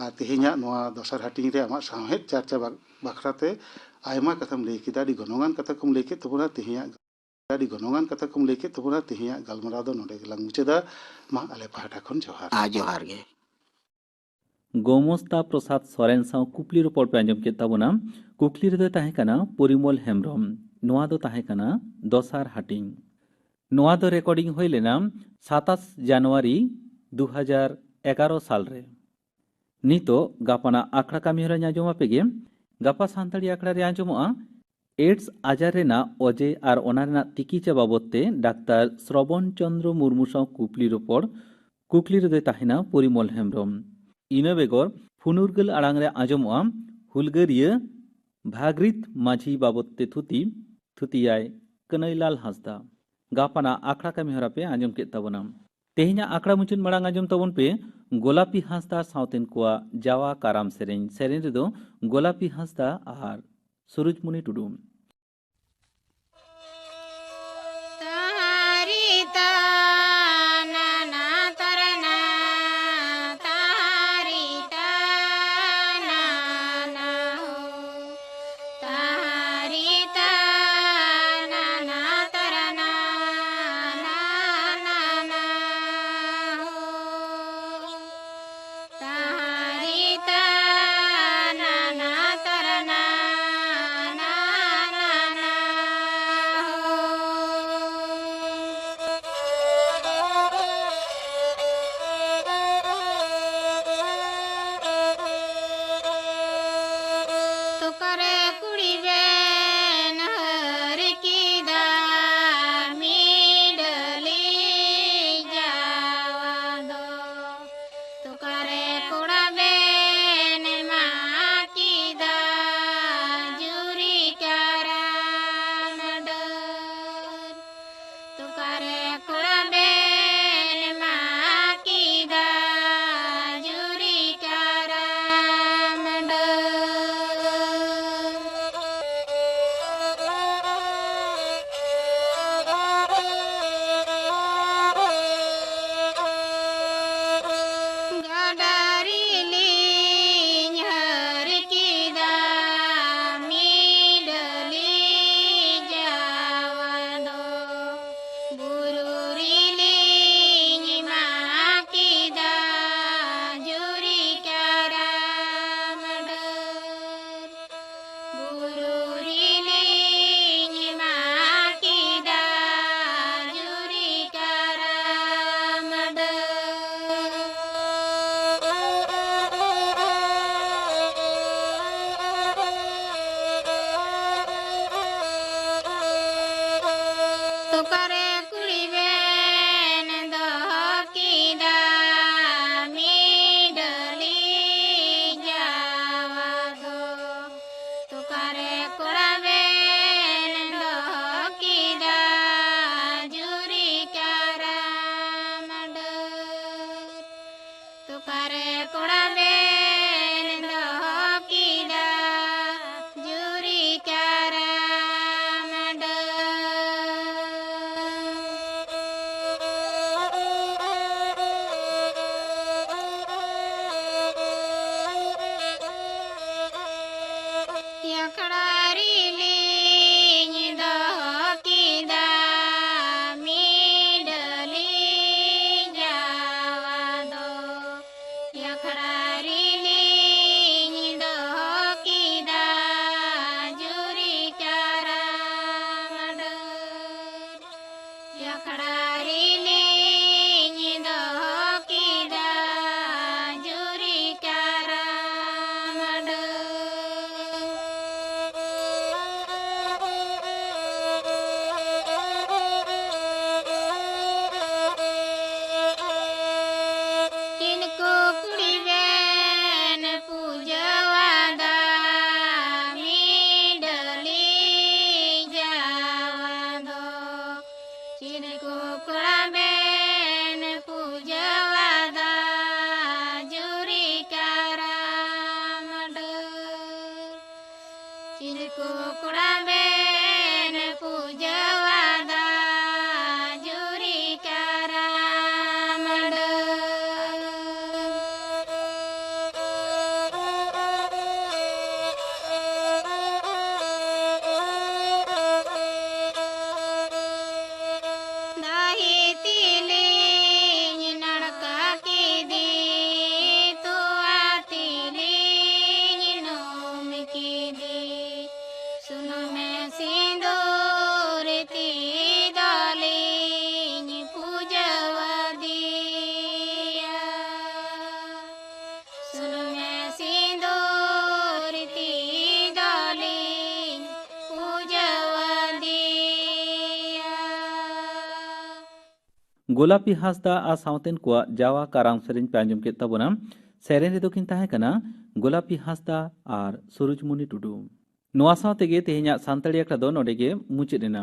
ᱟᱨ ᱛᱮᱦᱮᱧᱟᱜ ᱱᱚᱣᱟ ᱫᱚᱥᱟᱨ ᱦᱟᱹᱴᱤᱧ ᱨᱮ ᱟᱢᱟᱜ ᱥᱟᱶᱦᱮᱫ ᱪᱟᱨᱪᱟ ᱵᱟ-, ᱵᱟᱠᱷᱨᱟ ᱛᱮ ᱟᱭᱢᱟ ᱠᱟᱛᱷᱟᱢ ᱞᱟᱹᱭ ᱠᱮᱫᱟ᱾ ᱟᱹᱰᱤ ᱜᱚᱱᱚᱝ ᱟᱱ ᱠᱟᱛᱷᱟ ᱠᱚᱢ ᱞᱟᱹᱭ ᱠᱮᱫ ᱛᱟᱵᱚᱱᱟ ᱛᱮᱦᱮᱧᱟᱜ, ᱟᱹᱰᱤ ᱜᱚᱱᱚᱝ ᱟᱱ ᱠᱟᱛᱷᱟ ᱠᱚᱢ ᱞᱟᱹᱭ ᱠᱮᱫ ᱛᱟᱵᱚᱱᱟ ᱛᱮᱦᱮᱧᱟᱜ ᱜᱟᱞᱢᱟᱨᱟᱣ ᱫᱚ ᱱᱚᱰᱮ ᱜᱮᱞᱟᱝ ᱢᱩᱪᱟᱹᱫᱟ᱾ ᱢᱟ, ᱟᱞᱮ ᱯᱟᱦᱴᱟ ᱠᱷᱚᱱ ᱡᱚᱦᱟᱨ᱾ ᱟ, ᱡᱚᱦᱟᱨ ᱜᱮ᱾ ᱜᱳᱢᱚᱥᱛᱟ ᱯᱨᱚᱥᱟᱫᱽ ᱥᱚᱨᱮᱱ ᱥᱟᱶ ᱠᱩᱠᱞᱤ ᱨᱚᱯᱚᱲ ᱯᱮ ᱟᱸᱡᱚᱢ ᱠᱮᱫ ᱛᱟᱵᱚᱱᱟ᱾ ᱠᱩᱠᱞᱤ ᱨᱮᱫᱚᱭ ᱛᱟᱦᱮᱸ ᱠᱟᱱᱟ ᱯᱚᱨᱤᱢᱚᱞ ᱦᱮᱢᱵᱨᱚᱢ᱾ ᱱᱚᱣᱟ ᱫᱚ ᱛᱟᱦᱮᱸ ᱠᱟᱱᱟ ᱫᱚᱥᱟᱨ ᱦᱟᱹᱴᱤᱧ᱾ ᱱᱚᱣᱟ ᱫᱚ recording ᱦᱩᱭ ᱞᱮᱱᱟ ᱥᱟᱛᱟᱥ ᱡᱟᱱᱩᱣᱟᱨᱤ ᱫᱩ ᱦᱟᱡᱟᱨ ᱮᱜᱟᱨᱚ ᱥᱟᱞ ᱨᱮ᱾ ᱱᱤᱛᱚᱜ ᱜᱟᱯᱟᱱᱟᱜ ᱟᱠᱷᱲᱟ ᱠᱟᱹᱢᱤ ᱦᱚᱨᱟᱧ ᱟᱸᱡᱚᱢ ᱟᱯᱮ ᱜᱮ᱾ ᱜᱟᱯᱟ ᱥᱟᱱᱛᱟᱲᱤ ᱟᱠᱷᱲᱟ ᱨᱮ ᱟᱸᱡᱚᱢᱚᱜᱼᱟ ᱮᱰᱥ ᱟᱡᱟᱨ ᱨᱮᱱᱟᱜ ᱚᱡᱮ ᱟᱨ ᱚᱱᱟ ᱨᱮᱱᱟᱜ ᱛᱤᱠᱤᱪᱷᱟ ᱵᱟᱵᱚᱫ ᱛᱮ ᱰᱟᱠᱛᱟᱨ ᱥᱨᱚᱵᱚᱱ ᱪᱚᱸᱫᱽᱨᱚ ᱢᱩᱨᱢᱩ ᱥᱟᱶ ᱠᱩᱠᱞᱤ ᱨᱚᱯᱚᱲ᱾ ᱠᱩᱠᱞᱤ ᱨᱮᱫᱚᱭ ᱛᱟᱦᱮᱱᱟ ᱯᱚᱨᱤᱢᱚᱞ ᱦᱮᱢᱵᱽᱨᱚᱢ᱾ ᱤᱱᱟᱹ ᱵᱮᱜᱚᱨ ᱯᱷᱩᱱᱩᱨᱜᱟᱹᱞ ᱟᱲᱟᱝ ᱨᱮ ᱟᱸᱡᱚᱢᱚᱜᱼᱟ ᱦᱩᱞᱜᱟᱹᱨᱤᱭᱟᱹ ᱵᱷᱟᱜᱽᱨᱤᱛ ᱢᱟᱹᱡᱷᱤ ᱵᱟᱵᱚᱫ ᱛᱮ ᱛᱷᱩᱛᱤ᱾ ᱛᱷᱩᱛᱤᱭᱟᱭ ᱠᱟᱹᱱᱟᱹᱭᱞᱟᱞ ᱦᱟᱸᱥᱫᱟ᱾ ᱜᱟᱯᱟᱱᱟᱜ ᱟᱠᱷᱲᱟ ᱠᱟᱹᱢᱤ ᱦᱚᱨᱟ ᱯᱮ ᱟᱸᱡᱚᱢ ᱠᱮᱫ ᱛᱟᱵᱚᱱᱟ᱾ ᱛᱮᱦᱮᱧᱟᱜ ᱟᱠᱷᱲᱟ ᱢᱩᱪᱟᱹᱫ ᱢᱟᱲᱟᱝ ᱟᱸᱡᱚᱢ ᱛᱟᱵᱚᱱ ᱯᱮ ᱜᱳᱞᱟᱯᱤ ᱦᱟᱸᱥᱫᱟ ᱥᱟᱶᱛᱮᱱ ᱠᱚᱣᱟᱜ ᱡᱟᱣᱟ ᱠᱟᱨᱟᱢ ᱥᱮᱨᱮᱧ᱾ ᱥᱮᱨᱮᱧ ᱨᱮᱫᱚ ᱜᱳᱞᱟᱯᱤ ᱦᱟᱸᱥᱫᱟ ᱟᱨ ᱥᱩᱨᱩᱡᱽᱢᱩᱱᱤ ᱴᱩᱰᱩ᱾ ᱚᱠᱟᱨᱮ ᱠᱩᱲᱤ ᱵᱮᱱ ᱫᱚᱦᱚ ᱠᱮᱫᱟ ᱢᱤᱰᱟᱹᱞᱤ ᱡᱟᱣᱟ ᱫᱚ? ᱚᱠᱟᱨᱮ ᱠᱚᱲᱟ ᱵᱮᱱ ᱫᱚᱦᱚ ᱠᱮᱫᱟ ᱡᱩᱨᱤ ᱠᱟᱨᱟᱢ ᱰᱟᱹᱨ? ᱚᱠᱟᱨᱮ ᱠᱚᱲᱟ ᱵᱮᱱ ᱫᱚᱦᱚ ᱠᱮᱫᱟ ᱡᱩᱨᱤ ᱠᱟᱨᱟᱢ ᱰᱟᱹᱨ? ᱟᱠᱷᱲᱟ ᱨᱮᱞᱤᱧ ᱫᱚᱦᱚ ᱠᱮᱫᱟ ᱢᱤᱰᱟᱹᱞᱤ ᱡᱟᱣᱟ ᱫᱚ᱾ ᱟᱠᱷᱲᱟ ᱨᱮᱞᱤᱧ ᱫᱚᱦᱚ ᱠᱮᱫᱟ ᱡᱩᱨᱤ ᱠᱟᱨᱟᱢ ᱰᱟᱹᱨ᱾ ᱟᱠᱷᱲᱟ ᱨᱮᱞᱤᱧ ᱫᱚᱦᱚ ᱠᱮᱫᱟ ᱡᱩᱨᱤ ᱠᱟᱨᱟᱢ ᱰᱟᱹᱨ᱾ ᱪᱤᱱᱠᱩ ᱠᱩᱲᱤ ᱵᱮᱱ ᱯᱩᱡᱟᱹᱣᱟᱫᱟ ᱢᱤᱰᱟᱹᱞᱤ ᱡᱟᱣᱟ ᱫᱚ᱾ ᱪᱤᱱᱠᱩ ᱠᱚᱲᱟ ᱵᱮᱱ ᱯᱩᱡᱟᱹᱣᱟᱫᱟ ᱡᱩᱨᱤ ᱠᱟᱨᱟᱢ ᱰᱟᱹᱨ᱾ ᱪᱤᱱᱠᱩ ᱠᱚᱲᱟ ᱵᱮᱱ ᱯᱩᱡᱟᱹᱣᱟᱫᱟ ᱡᱩᱨᱤ ᱠᱟᱨᱟᱢ ᱰᱟᱹᱨ᱾ ᱫᱟᱦᱤ ᱛᱤᱞᱤᱧ ᱱᱟᱲᱠᱟ ᱠᱮᱫᱮ, ᱛᱚᱣᱟ ᱛᱤᱞᱤᱧ ᱱᱩᱢ ᱠᱮᱫᱮ, ᱥᱩᱱᱩᱢ ᱥᱤᱸᱫᱩᱨ ᱛᱤ ᱫᱚᱞᱤᱧ ᱯᱩᱡᱟᱹᱣᱟᱫᱮᱭᱟ᱾ ᱥᱩᱱᱩᱢ ᱥᱤᱸᱫᱩᱨ ᱛᱤ ᱫᱚᱞᱤᱧ ᱯᱩᱡᱟᱹᱣᱟᱫᱮᱭᱟ᱾ ᱜᱳᱞᱟᱯᱤ ᱦᱟᱸᱥᱫᱟ ᱟᱨ ᱥᱟᱶᱛᱮᱱ ᱠᱚᱣᱟᱜ ᱡᱟᱣᱟ ᱠᱟᱨᱟᱢ ᱥᱮᱨᱮᱧ ᱯᱮ ᱟᱸᱡᱚᱢ ᱠᱮᱫ ᱛᱟᱵᱚᱱᱟ᱾ ᱥᱮᱨᱮᱧ ᱨᱮᱫᱚ ᱠᱤᱱ ᱛᱟᱦᱮᱸ ᱠᱟᱱᱟ ᱜᱳᱞᱟᱯᱤ ᱦᱟᱸᱥᱫᱟ ᱟᱨ ᱥᱩᱨᱩᱡᱽᱢᱩᱱᱤ ᱴᱩᱰᱩ᱾ ᱱᱚᱣᱟ ᱥᱟᱶ ᱛᱮᱜᱮ ᱛᱮᱦᱮᱧᱟᱜ ᱥᱟᱱᱛᱟᱲᱤ ᱟᱠᱷᱲᱟ ᱫᱚ ᱱᱚᱰᱮ ᱜᱮ ᱢᱩᱪᱟᱹᱫ ᱮᱱᱟ᱾